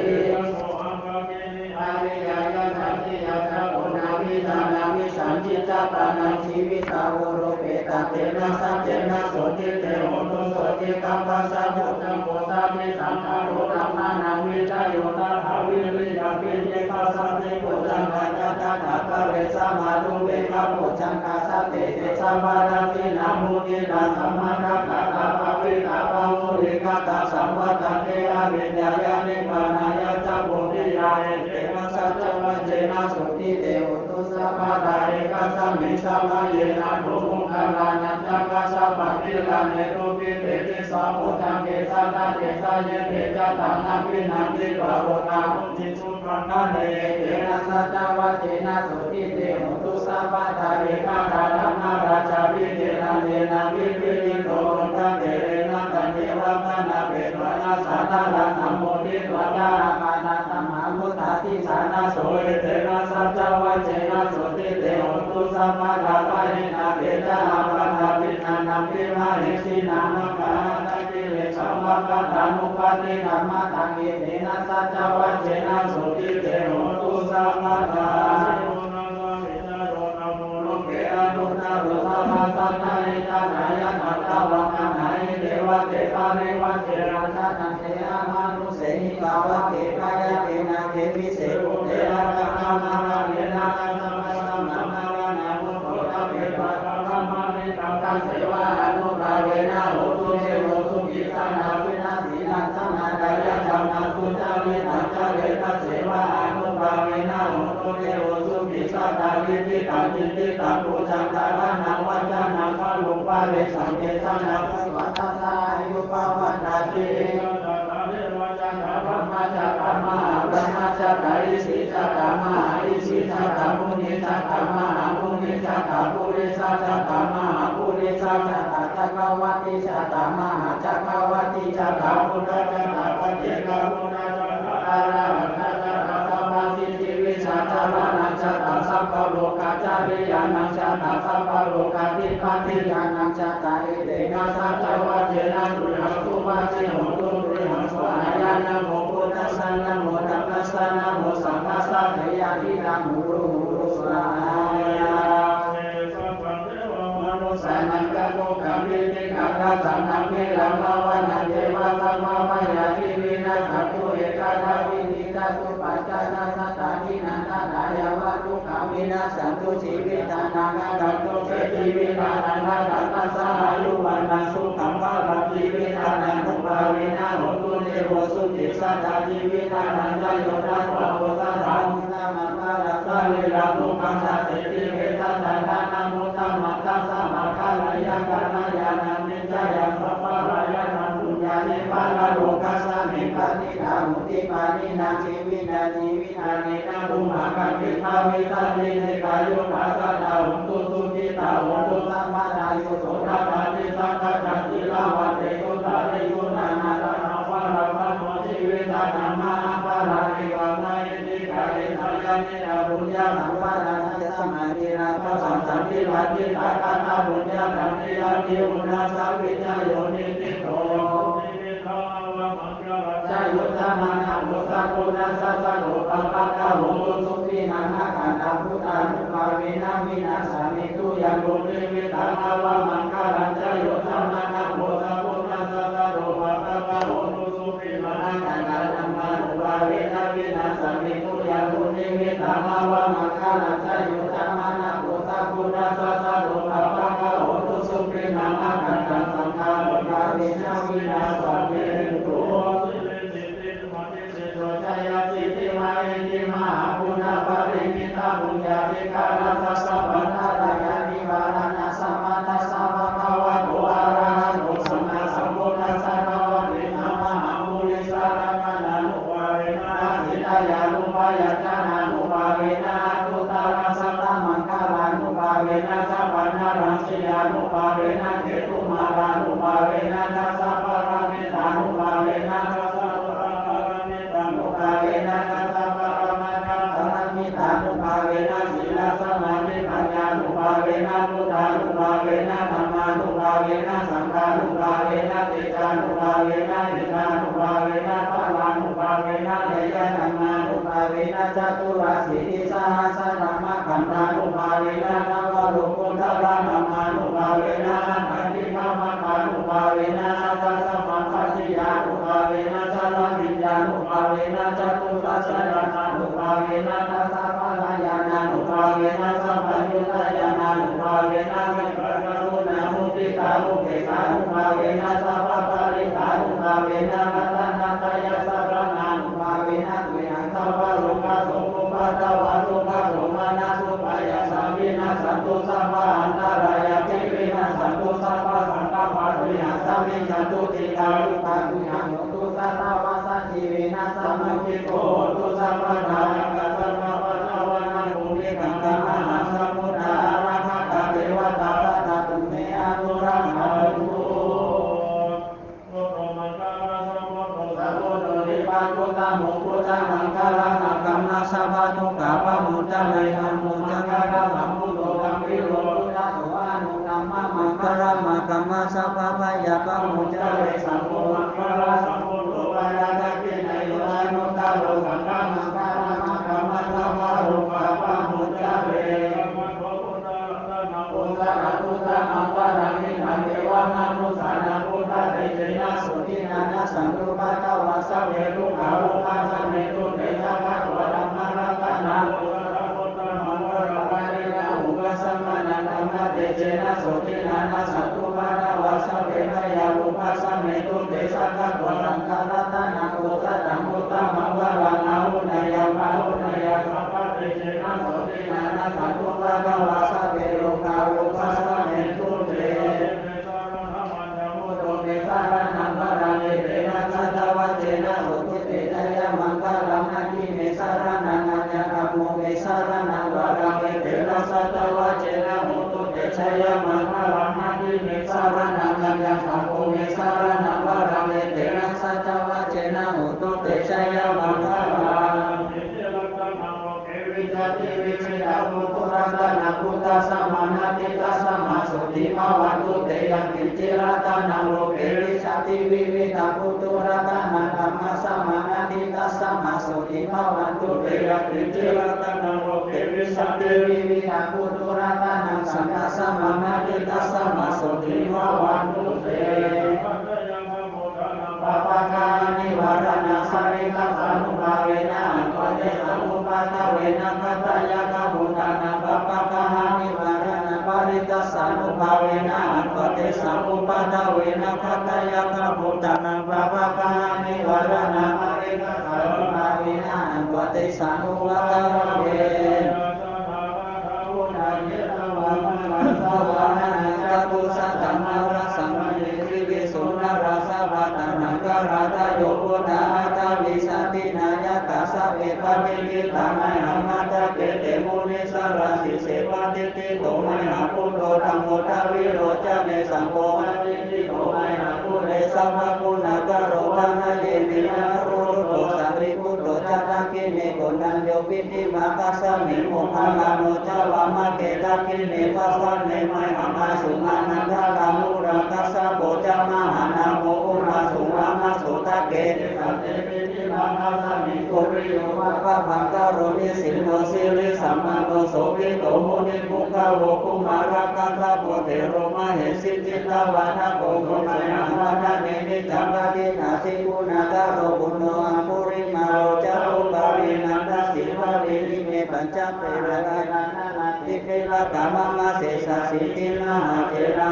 Ariyañca satthiyañca guṇaṃ vijjānaṃ visuddhijāpanaṃ jīvitā urūpe taṃ tena saccena sotthi te hotu sotthiṃ gabbhassa bhujangosāmisaṅkhāto dhammānaṃ vicayo tathā viriyaṃ piṭṭhi passaddhi bhujangā ca tathāpare samādo veghabhujangā sattete sabbadassinā muninā sammadakkhātā parittaṃ bahulīkatā saṃvattanti abhiññāya nibbānāya ca bodhiyā. Etena saccavajjena sotthi te hotu sabbadā. Ekasmiṃ samaye nātho Moggallānañca Kassapaṃ gilāne dukkhite disā bojjhaṅge satta desayi. Te ca taṃ abhinanditvā uddhamuñciṃsu taṅkhaṇe. Etena saccavajjena sotthi te hotu sabbadā. Ekadā dhammarājāpi gelaññenā nippīḷito Koṇḍaññe Saraṃ sammoditvā kālakaññā, tamhā vuṭṭhāsi ṭhānaso. Etena saccavajjena, sotthi te hotu sabbadā. Pahīnā te ca ābādhā, tiṇṇannampi mahesinaṃ. Maggāhatakilesā va, kattānupassidamāgaṃ. Etena saccavajjena, sotthi te hotu sabbadā. Loke anuttaro, sabbasattahitatthāya, taṃ tvaṃ gaṇhāhi devate. Parivajjena saha te amanussehi, sāvake saha te nāge, vise bhūte rakkhanāya, nātha saha brahmamārā. Namo buddhāya, tasseva ānubhāvena, hotu devo sukhī sadā. Sīlaṃ samādāya, dhammasucaritaṃ care, tasseva ānubhāvena, hotu devo sukhī sadā. Diṭṭhidaṃ ciñcidaṃ pūjaṃ, dhāraṇaṃ vācanaṃ garuṃ, paresaṃ desanaṃ katvā, tassa āyu pavaḍḍhatīti. Brahmā jātā, mahābrahmā jātā, isī jātā, mahāisī jātā, munī jātā, mahāmunī jātā, purisā jātā, mahāpurisā jātā, cakkavatti jātā, mahācakkavattī jātā, buddhā jātā, paccekabuddhā jātā, arahantā jātā, sabbasiddhivijjhā jātā, dhāraṇā jātā, sabbalokācariyānaṃ jātā, sabbalokādhipatiyānaṃ jātā. Etena saccavajjena, tuyhaṃ subhāsito hotu, tuyhaṃ svākkhāto. Namo buddhassa, namo dhammassa, namo saṅghassa, jayasiddhaṃ hotu, hotu svākkhātaṃ. Manussānaṃ ca dukkhamicchikaṃ, dāsanaṃ veramaṇānaṃ, yeva sabbabhayā vinassatu. Ekadā vinassasu pañcasataṃ, dīnadātā yāva dukkhamā vinassantu. Jīvitānaṃ rakkhantu, jīvitadātā tassa āyu vaṇṇaṃ sukhaṃ balaṃ. Jīvitadānubhāvena, hotu devo sukhī sadā. Jīvitadañca yo datvā posatha, bhūtā maṅgalaṃ, sarīraṃ sukhaṃ daseti, vesañcaraṇamuttamaṃ. Tasmā kālāya kalyāṇaṃ, niccāya sampadarāya, taṃ puññāni paralokasmiṃ, patiṭṭhā honti pāṇinā. Jīvitā jīvi- -tānena, tumhākaṃ tiṭṭhāmi, saṅghe dīghāyutā sadā hontu, sukhitā hontu sabbadā. Yo sotapanī sakkacca sīlavā, tesu dāsīsu nānānaṃ aparaṃ dhammo, jīvitadhammā aparā devā, mahesī kāyena yānīdha puññasampadaṃ, tasmā dīvānaṃ pasaṃsaṃ, dīvā cittā katā puññatā, dīvā tiṇṇaṃ saṃvicchayomhi citto. Ca yo cāmanāpo sakuṇassa saddo, pāpaggaho dussupinaṃ akantaṃ, buddhānubhāvena vināsamentu. Yaṃ dunnimittaṃ avamaṅgalañca, yo cāmanāpo sakuṇassa saddo, pāpaggaho dussupinaṃ akantaṃ, dhammānubhāvena vināsamentu. Yaṃ dunnimittaṃ avamaṅgalañca, yo cāmanāpo sakuṇassa saddo, pāpaggaho dussupinaṃ akantaṃ, saṅghānubhāvena vināsamentu. Jayasiddhi mahesī, mahiddhiparamita puññādhikārassa sabbantarāyanivāraṇasamatthassa, bhagavato arahato sammāsambuddhassa, dvattiṃsānaṃ mahappurisalakkhaṇānubhāvena, dasitañāṇupayojjanānubhāvena, aṭṭhuttarasatamaṅgalānubhāvena, sabbanarāsiyānubhāvena, ketumālānubhāvena, dasapāramitānubhāvena, dasalokaparamita- -nubhāvena, dasapāramitānubhāvena, sīlasamādhipaññānubhāvena, buddhānubhāvena, dhammānubhāvena, saṅghānubhāvena, tejānubhāvena, iddhānubhāvena, balānubhāvena, ñeyyadhammānubhāvena, caturāsītisahassadhammakkhandhānubhāvena, navalokuttaradhammānubhāvena, aṭṭhaṅgikamaggānubhāvena, aṭṭhasammappattiyānubhāvena, chaḷabhiññānubhāvena, catusaccañāṇānubhāvena, dasabalañāṇānubhāvena, sabbaññutañāṇānubhāvena, khippaṃ karumā muditā upekkhānubhāvena, sabbaparittānubhāvena, ratanattayasaraṇānubhāvena, tuyhaṃ sabbarogasokupaddavadukkhadomanassupāyāsā vinassantu, sabbaantarāyāpi vinassantu, sabbasaṅkappā tuyhaṃ samijjhantu, dīghāyutā tuyhaṃ hotu, satavassajīvena samaṅgiko hotu sabbadā. Katvāna kaṭṭhamudaraṃ, bhikkhūnaṃ samitiṃ vanaṃ, samuddaṃ aṭṭhaṃsu devatā, sadā tumhe anurakkhantu. Buddhamaṅgalagāthā. Sabbadukkhā pamuñcantu. Dhammo dhammasambuddho dhammiko buddhato anuttamo maṅgalagāthā. Sabbabhayā pamuñcantu. Saṅgho maṅgalasambuddho varadakkhiṇeyyo anuttaro saṅgho maṅgalasaṅghamhi. Sabbadukkhā pamuñcantu. Buddhaṃ varaṃ hindaṃ devamanussānaṃ buddhatejena sotthinā nassantupaddavā sabbe dukkhā vūpasamentu te. Sakkatvā dhammaratanaṃ osathaṃ uttamaṃ varaṃ pariḷāhūpasamanaṃ dhammatejena sotthinā nassantupaddavā sabbe bhayā vūpasamentu te. Sakkatvā saṅgharatanaṃ osathaṃ uttamaṃ varaṃ āhuneyyaṃ pāhuneyyaṃ dhammatejena sotthinā nassantupaddavā sabbe rogā vūpasamentu te. Buddho me saraṇaṃ varaṃ etena saccavajjena hotu te jayamaṅgalaṃ. Natthi me saraṇaṃ aññaṃ. Dhammo me saraṇaṃ varaṃ etena saccavajjena hotu te jayamaṅgalaṃ. Natthi me saraṇaṃ aññaṃ. Saṅgho me saraṇaṃ varaṃ etena saccavajjena hotu te jayamaṅgalaṃ. Vijjati vividhā puthu ratanaṃ buddhasamaṃ natthi tasmā sotthī bhavantu te. Yaṅkiñci ratanaṃ loke vijjati vividhā puthu ratanaṃ dhammasamā natthi tasmā sotthī bhavantu te. Yaṅkiñci ratanaṃ loke vijjati vividhā puthu ratanaṃ saṅghasamā natthi tasmā sotthī bhavantu te. Pāpaggahanivāraṇaṃ parittassānubhāvena hantvā tesaṃ upaddave. Nakkhattayakkhabhūtānaṃ pāpaggahanivāraṇaṃ parittassānubhāvena hantvā tesaṃ upaddave. Nakkhattayakkhabhūtānaṃ pāpaggahanivāraṇaṃ parittassānubhāvena hantvā tesaṃ upaddave. Vāhanaṃ catusaccāsabhaṃ rasaṃ mahesī visuddhasāvakā nāgarājayo buddhā aṭṭhavīsati nāyakā sabbe patiṭṭhitā mayhaṃ matthake te munissarā. Sīse patiṭṭhito mayhaṃ buddho dhammo dvilocane saṅgho patiṭṭhito mayhaṃ ure sabbaguṇākaro hadaye me anuruddho sārīputto ca dakkhiṇe koṇḍañño piṭṭhibhāgasmiṃ moggallāno ca vāmake. Dakkhiṇe vāsave mayhaṃ āsuṃ ānandarāhulā kassapo ca mahānāmo ubhāsuṃ vāmasotake. Suriyo va pabhaṅkaro nisinno sirisampanno sobhito munipuṅgavo. Kumārakassapo thero mahesī cittavādako so mayhaṃ vadane niccaṃ patiṭṭhāsi guṇākaro. Puṇṇo aṅgulimālo ca upālī nandasīvalī ime pañca purāṇā nānānaṃ itiha mama sesāsīti. Mahātherā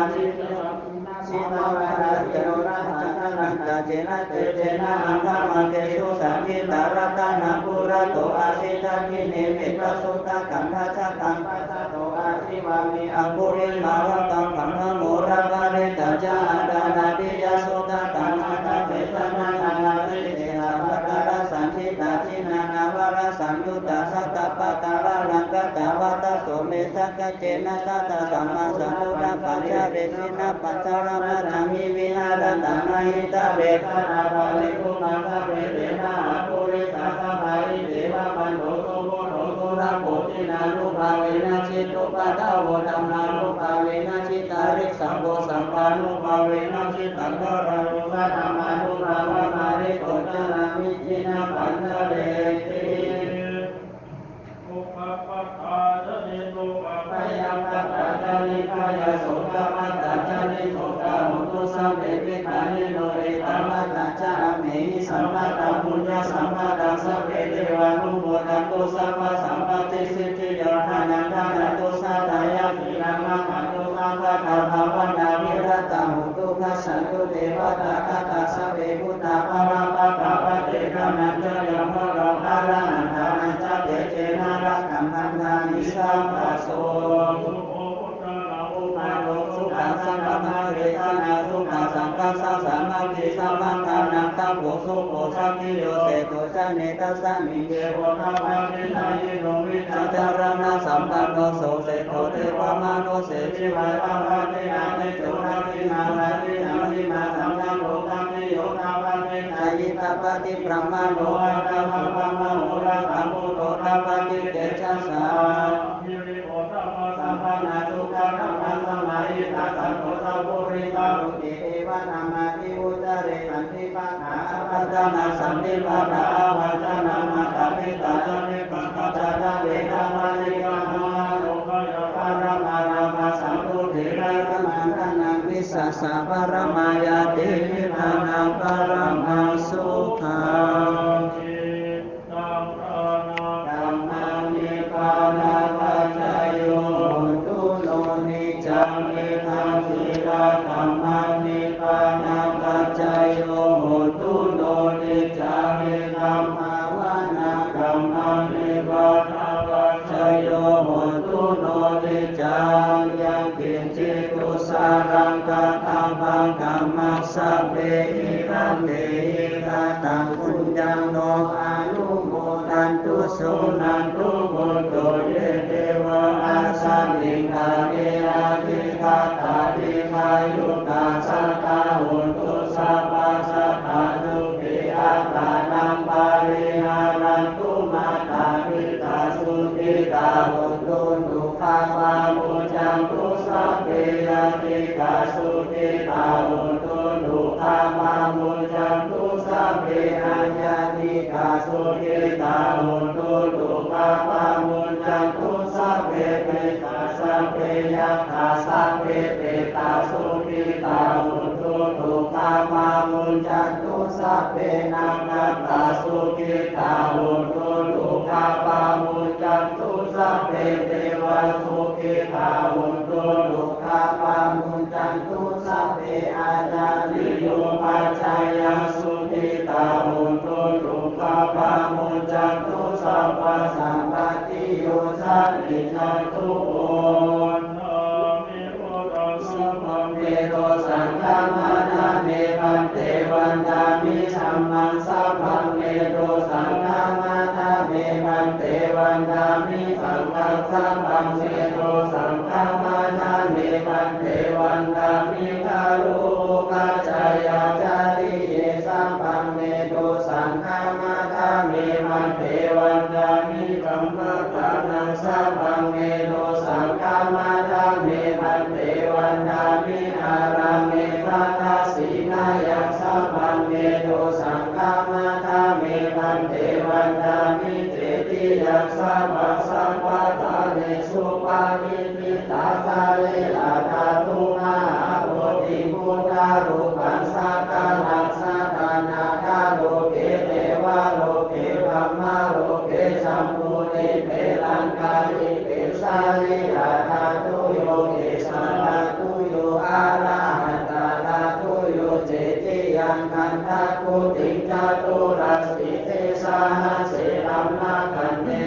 jitavā rājā yogacakkamasanīva tejena tejena aṅgamaṅgesu saṇṭhitā. Ratanaṃ purato āsi dakkhiṇe mettasuttakaṃ dhajaggaṃ pacchato āsi vāme aṅgulimālakaṃ. Khandhamoraparittañca āṭānāṭiyasuttakaṃ āṭāse janakāyamajjhe sabbadharasaṇṭhitā. Jinānāvarasaṃyuttā sattappākāralaṅkatā vata so me sakiccena sadā samā sambuddhapañjare. Jinapañjaramajjhamhi viharantaṃ mahītale sadā pālentu maṃ sabbe te mahāpurisāsabhā. Iccevamanto sugutto surakkho jinānubhāvena jitupaddavo dhammānubhāvena jitārisaṅgho saṅghānubhāvena jitañārādo saddhammānubhāvapālito carāmi jinapañjareti. Dukkhappattā ca niddukkhā bhayappattā ca nibbhayā sokappattā ca nissokā hontu sabbepi pāṇino. Ettāvatā ca amhehi sambhataṃ puññasampadaṃ sabbe devānumodantu sabbasampattisiddhiyā. Dānaṃ dadantu saddhāya sīlaṃ rakkhantu sabbadā bhāvanābhiratā hontu gacchantu devatāgatā. Sabbe buddhā balappattā paccekānañca yaṃ balaṃ arahantānañca tejena rakkhaṃ bandhāmi sabbaso. Sukho buddhānaṃ uppādo sukhaṃ saṅghānaṃ desana sukhaṃ saṅghassa sāmaggī samaggānaṃ tapo sukho. Sakiyo seṭṭho jāne tasmiṃ devo tapassino vijjācaraṇasampanno so seṭṭho devamanusseshivaṃ. Evaṃ vādetha tejona tiṇṇannamhinā saṅgho sakiyo tapati jhāyī tapati brāhmaṇo, ajānapaṃ mahulā sambuddho tapati tejasā. Hiriyottappasampannā sukkadhammasamāhitā, santo sappurisā hotu devatāmati vuccare. Santi pakkhā apattanā, santi pādā avañcanā, mātā pitā ca nikkhantā, jātaveda paṭiggaṇhā, anupāyā paramā lābhā, santuṭṭhī veramaṇḍanaṃ, vissāsā paramā ñāti, nibbānaṃ paramā sukhaṃ. Dhammā nibbānapaccayo hotu, no niccaṃ idha sīladhammaṃ, nibbānapaccayo hotu, no niccaṃ idha bhāvanādhammaṃ, nibbānapaccayo hotu, no niccaṃ. Yaṅkiñci dussāraṃ katabbaṃ kammaṃ, sabbehi katehi kataṃ puññaṃ no anumodantu, suṇantu bhonto ye devā asmiṃ ṭhāne adhigatā, dīghāyukā sadā hontu, sabbā sattā sukhī attānaṃ pariharantu, mātā pitā sukhitā hontu, dukkhā pamuñcantu, sabbe ñātikā sukhitā hontu, dukkhā pamuñcantu, sabbe aññātikā sukhitā hontu, dukkhā pamuñcantu, sabbe petā sabbe yakkhā sabbe petā sukhitā hontu, dukkhā pamuñcantu, sabbe nakkhattā sukhitā hontu, dukkhā pamuñcantu, sabbe devā sukhitā hontu, dukkhā pamuñcantu, sabbe ācariyupajjhāyā sukhitā hontu, dukkhā pamuñcantu, sabbasampattiyo ca niccaṃ tu hotu. Sabbaṃ me dosaṃ khamatha me bhante, vandāmi dhammaṃ. Sabbaṃ me dosaṃ khamatha me bhante, vandāmi saṅghaṃ. Sabbaṃ me dosaṃ khamatha me bhante, vandāmi gārūpajjhāyācariye. Sabbaṃ me dosaṃ khamatha me bhante, vandāmi dhammaddhanaṃ. Sabbaṃ me dosaṃ khamatha me bhante, vandāmi ārāme ṭhānassīnāyaṃ. Sabbaṃ me dosaṃ khamatha me bhante, vandāmi cetiyaṃ. Sabbasampatthanesu paṇidhi tā sārīradhātu mahābodhiṃ buddharūpaṃ sakalaṃ sadā nāgaloke devaloke brahmaloke jambudīpe laṅkādīpe sārīradhātuyo kesādhātuyo arahatadhātuyo cetiyaṃ gandhakuṭiṃ caturāsītisahasse brahmakhande